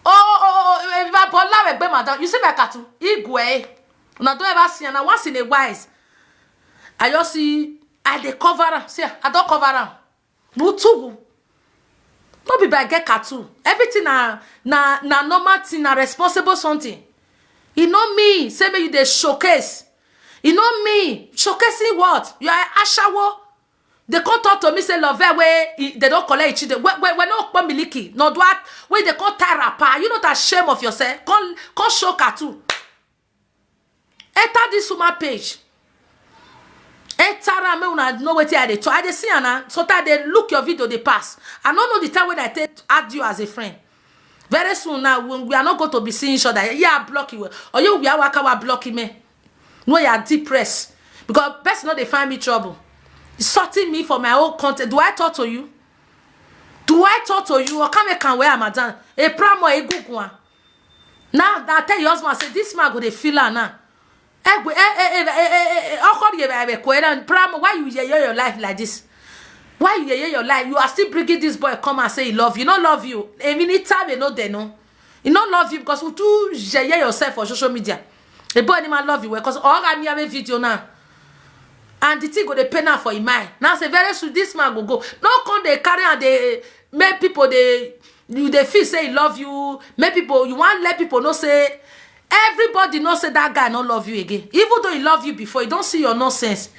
Oh, oh, oh, oh, eh, Bola Egbe madam. You see my cartoon? Igwe. Una don't ever see am. Now once in a while, I just see I dey cover am. See, I don't cover am. Nutugu. No be by get cartoon. Everything na na na normal thing, na responsible something. E no mean say make you dey showcase. You know me, showcasing what? You are ashawo. They come talk to me, say, "Love, wey e- they don't collect each other." When, when, when no open miliki, no do what? When they come tie wrapper, you not ashamed of yourself? Come, come show cartoon. Enter this woman page. Enter am, make una know wetin I dey talk. I dey see am now. So that they look your video, they pass. I don't know the time when I take add you as a friend. Very soon now, we, we are not going to be seeing each other. Yeah, I block you. Or you, we are waka, wa block me. No, you are depressed. Because person no dey find me trouble. Insulting me for my own content. Do I talk to you? Do I talk to you? Or can make am where I'm at? A promo, a good one. Now, I tell your husband, say, "This man go dey feel am now." Egbe, eh, eh, eh, eh, eh, eh, eh, ọkọ rẹ bẹ kọ ẹ náà, Pramo, why you yeye your life like this? Why you yeye your life? You are still bringing this boy come and say he love you. No love you. Èmi ní time no dey no. He no love you because you too yeye yourself for social media. A boy any man love you well because all I me have a video now. And the thing go dey pain am for him mind. Now say very soon this man go go. No come dey carry and dey make people dey, you dey feel say he love you. Make people, you wan let people know say everybody know say that guy no love you again. Even though he love you before, he don't see your nonsense.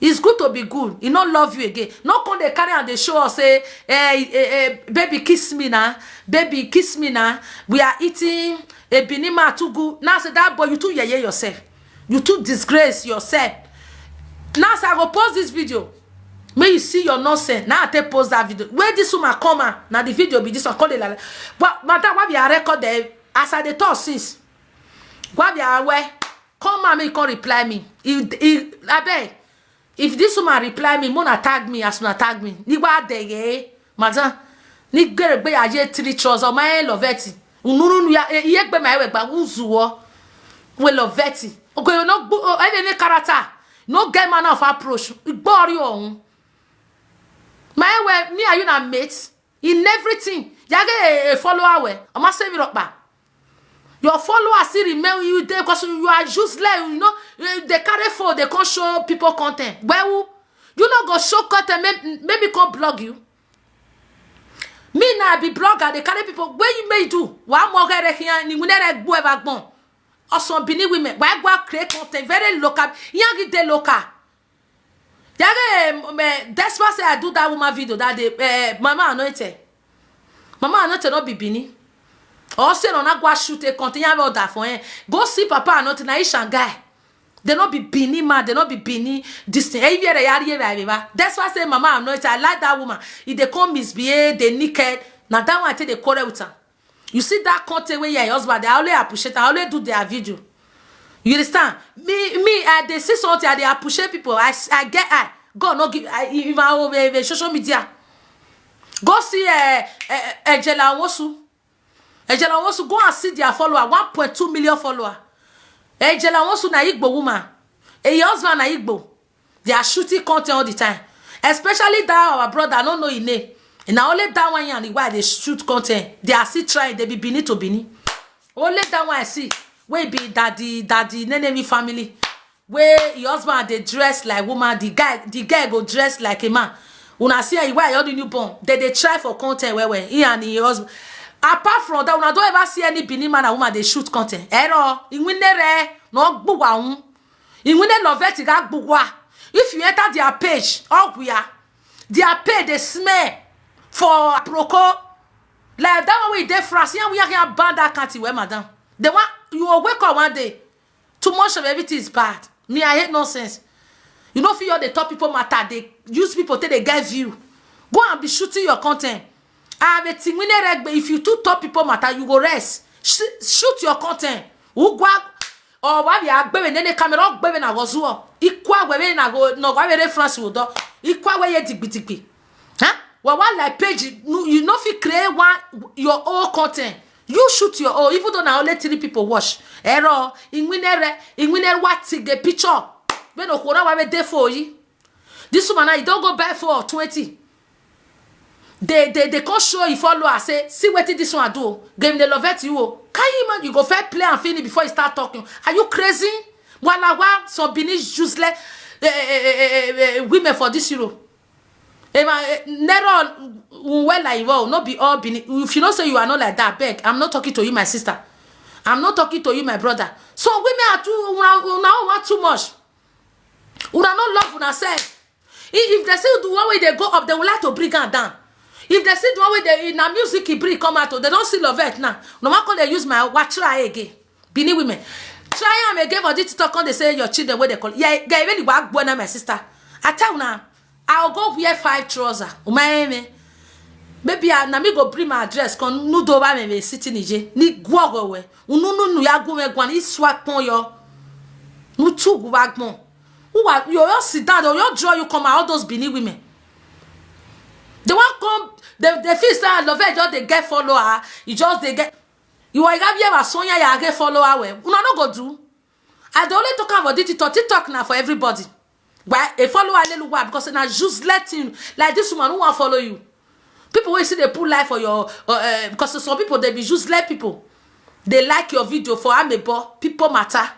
It's good to be good. He no love you again. No come dey carry and dey show us say, "Eh, eh, eh, baby, kiss me now. Baby, kiss me now. We are eating a Benin man too good." Now say that boy, you too yeye yourself. You too disgrace yourself. Now say I go post this video. May you see your nonsense. Now I take post that video. Where this woman come out? Now the video be this one. Call it like, but madam, why we are record there? As I dey talk since, why we are aware? Come out, me come reply me. He, he, I beg. If this woman reply me, mona tag me as una tag me. Ni wa de ye, madam. Ni gere gbe ya ye three chores o ma e love it. Unuru nu ya e ye gbe ma e we gba uzuwo. We love it. Okay, you no gbu o e ni character. No get manner of approach. Igbori ohun. My way, me and you na mates in everything. Yage a follower we. Ama say me rock back. Your followers still remain you there because you are useless. You know, eh, they carry phone, they can't show people content. Well, you not go show content, make, make me come blog you. Me now I be blogger, they carry people. Where you may do? Why more here here? Ni whenever go ever gone. Or some Benin women. Why go create content? Very local. Young de local. Yare, um, eh, that's why say I do that woman video that day. Eh, Mama Anointed. Mama Anointed not be Benin. Or say no na go shoot a container order for him. Go see Papa Anointed na in Shanghai. They not be Benin man, they not be Benin this thing. Eh, yare, yare, yare, yare. That's why I say Mama Anointed. I like that woman. If they come misbehave, they naked. Now that one I take the quarrel with her. You see that content where your husband, they only appreciate, I only do their video. You understand? Me, me, I they see something, I they appreciate people. I, s- I get I. God no give I in my own eh, eh, social media. Go see uh, uh, Angela Wosu. Angela Wosu, go and see their follower, one point two million follower. Angela Wosu na Igbo woman. And your husband na Igbo. They are shooting content all the time. Especially that our brother, I don't know his name. And na only that one and the why they shoot content. They are still trying. They be Benin to Benin. Only that one I see. Wey be daddy, daddy, Nenemi family. Where your husband they dress like woman, the guy, the guy go dress like a man. Una see how why all the newborn. They they try for content where where he and his husband. Apart from that, una don't ever see any Benin man and woman they shoot content. Error. Inwinere no gbuwa. Inwine love it ga gbugwa. If you enter their page, oh yeah, their page they smell for aproko. Like that one we dey France, yeah, we are here ban that country where madam. The one you will wake up one day, too much of everything is bad. Me, I hate nonsense. You know, if you the top people matter, they use people till they get view. Go and be shooting your content. I have a thing when they regbe. If you too top people matter, you go rest. Sh- shoot your content. Ugwa or why we are gbebe nene camera gbebe na gozuo. Ikwa webe na go no why we France wo do. Ikwa we ye digbi digbi. Huh? Well, one like page, you, you know if you create one your own content. You shoot your own, even though now only three people watch. Error, in winner, in winner what the picture. When okora why we dey for you. This woman now, you don't go buy for twenty. They they they can't show you follow her. Say, see what this one do. Game they love it you. Can you imagine? You go fair play and finish before you start talking. Are you crazy? Wala wa some Benin useless eh, eh, eh, eh, eh, women for this Euro. Eh, ma, eh, Nero well like well, not be all Benin. If you know say you are not like that, beg. I'm not talking to you, my sister. I'm not talking to you, my brother. So women are too una una want too much. Una no love una sef. If dem see the one wey dey go up, dem would like to bring am down. If dem see the one wey dey na music e bring come out, dem don see Lovette now. Una wan come dey use my wa try again. Benin women, try am again for this TikTok, come dey say your children wey dey call. Yeah, yeah, really wa gbo na, my sister. I tell una, I go wear five trouser. Umaeme. Maybe I, na me go bring my dress, come nudo ba me me sitting nije. Ni gwogo we. Unu nu nu ya gwo me gwan, i swa pon yo. Nu tu gu ba gbon. Who are you? You sit down, you draw you come out, all those Benin women. They wan come, they, they feel say Lovette just dey get follower. You just dey get. You are here, Sonya, you get follower. Well, una no go do. I dey only talk am for this TikTok. TikTok na for everybody. Why a follower Aleluwa? Because na useless thing like this woman who wan follow you. People wey see dey put life for your uh, uh, because some people dey be useless people. They like your video for amebo, people matter.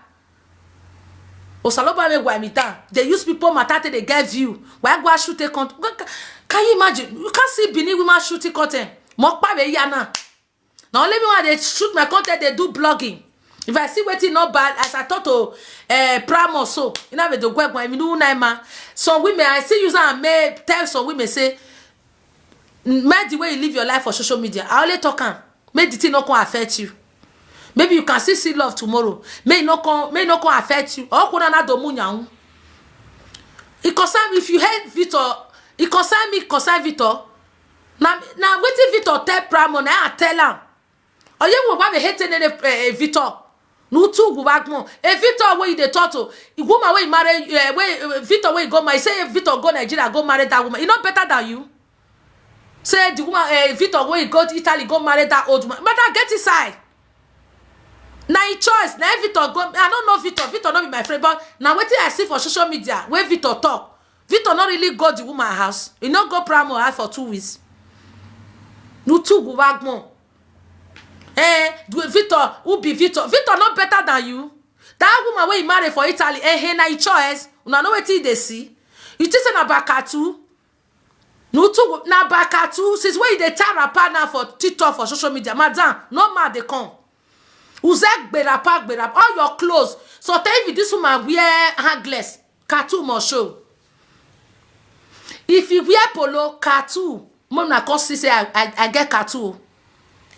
Osaloba me why me down. They use people matter till they get view. Why go shoot a content? Can you imagine? You can't see Benin woman shooting content. Mokpa me yana. Na only me wey dey shoot my content, dey do blogging. If I see wetin no bad, as I talk to uh, Pramo, so you know, the gwegwa, you know, naima. Some women, I see use am make tell some women say, make the way you live your life for social media. I only talk am. Make the thing no come affect you. Maybe you can still see love tomorrow. May e no come, may e no come affect you. Or kuna na do munyaun. It concern me if you hate Victor. It concern me, concern Victor. Na na wetin Victor tell Pramo, na I tell am. Oye wo ba me hate ne eh, Victor. No too go back more. A Victor wey you dey talk to, a woman wey you marry, eh, wey eh, Victor wey you go marry, say Victor go Nigeria, go marry that woman. E no better than you. Say the woman, eh, Victor wey go Italy, go marry that old woman. Madam, get inside. Na him choice. Na him Victor go. I don't know Victor. Victor no be my friend, but na wetin I see for social media wey Victor talk. Victor no really go the woman house. He no go Pramo house for two weeks. No too go back more. Eh, do Victor, who be Victor? Victor no better than you. That woman wey you marry for Italy, eh, hey, na him choice. Una know wetin dey see. You think say na Bakatu? No too go na Bakatu. Since when you dey tie wrapper now for TikTok, for social media, madam, no man dey come. Uze gberapa gberapa. All your clothes. So tell me this woman wear handless. Katu must show. If you wear polo, katu, mona come see say I, I, I get katu.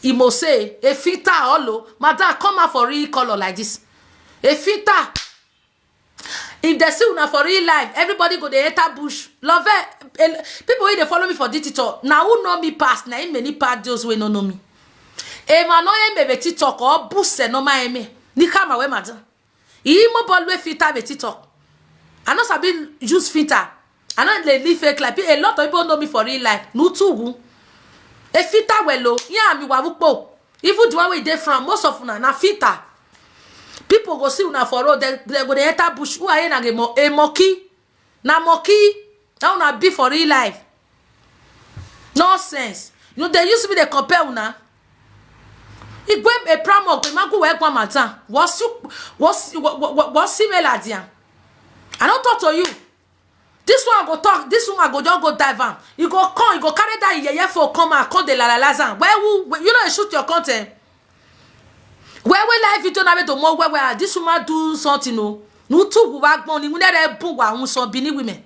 He must say, a filter all o. Madam, come out for real color like this. A filter. If they see una for real life, everybody go dey enter bush. Love it. Eh, people wey dey follow me for digital, na who know me pass, na him many pass those wey no know me. Ema no eme be TikTok or buse no ma eme. Ni kama we madam. Imo bol we filter be TikTok. I no sabi use filter. I no dey live fake life. A lot of people know me for real life. No too. A filter well o. Yeah, mi wa wupo. Even the one wey dey from, most of una na filter. People go see una for road, they, they go dey enter bush. Who are you na a monkey? Na monkey. Now una be for real life. Nonsense. You know, they used to be the compare una. Igwe a pram of the magu we gwa mata. Was you was was similar dia? I don't talk to you. This one go talk, this one go just go dive am. You go come, you go carry that yeye for come and come the la la la zan. Where who you know you shoot your content? Where we live video na to more where where this woman do something no. No two go back money. We never book wa so Benin women.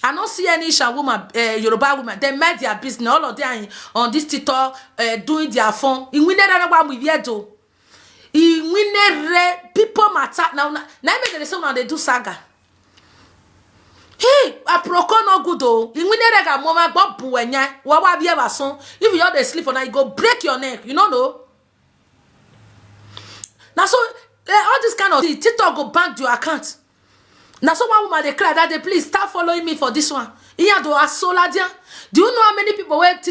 I don't see any Isha woman, uh, Yoruba woman. They mind their business. All of them are on this TikTok uh, doing their phone. In we never know what we hear do. In we never people matter now. Now make the someone they do saga. Hey, aproko no good o. In we never got mama but buenya. Wawa be ever son. If you all dey sleep for night, you go break your neck. You don't know. Now so eh, all this kind of thing, TikTok go ban your account. Now so one woman they cry that day, please start following me for this one. Iya do asola dia. Do you know how many people wey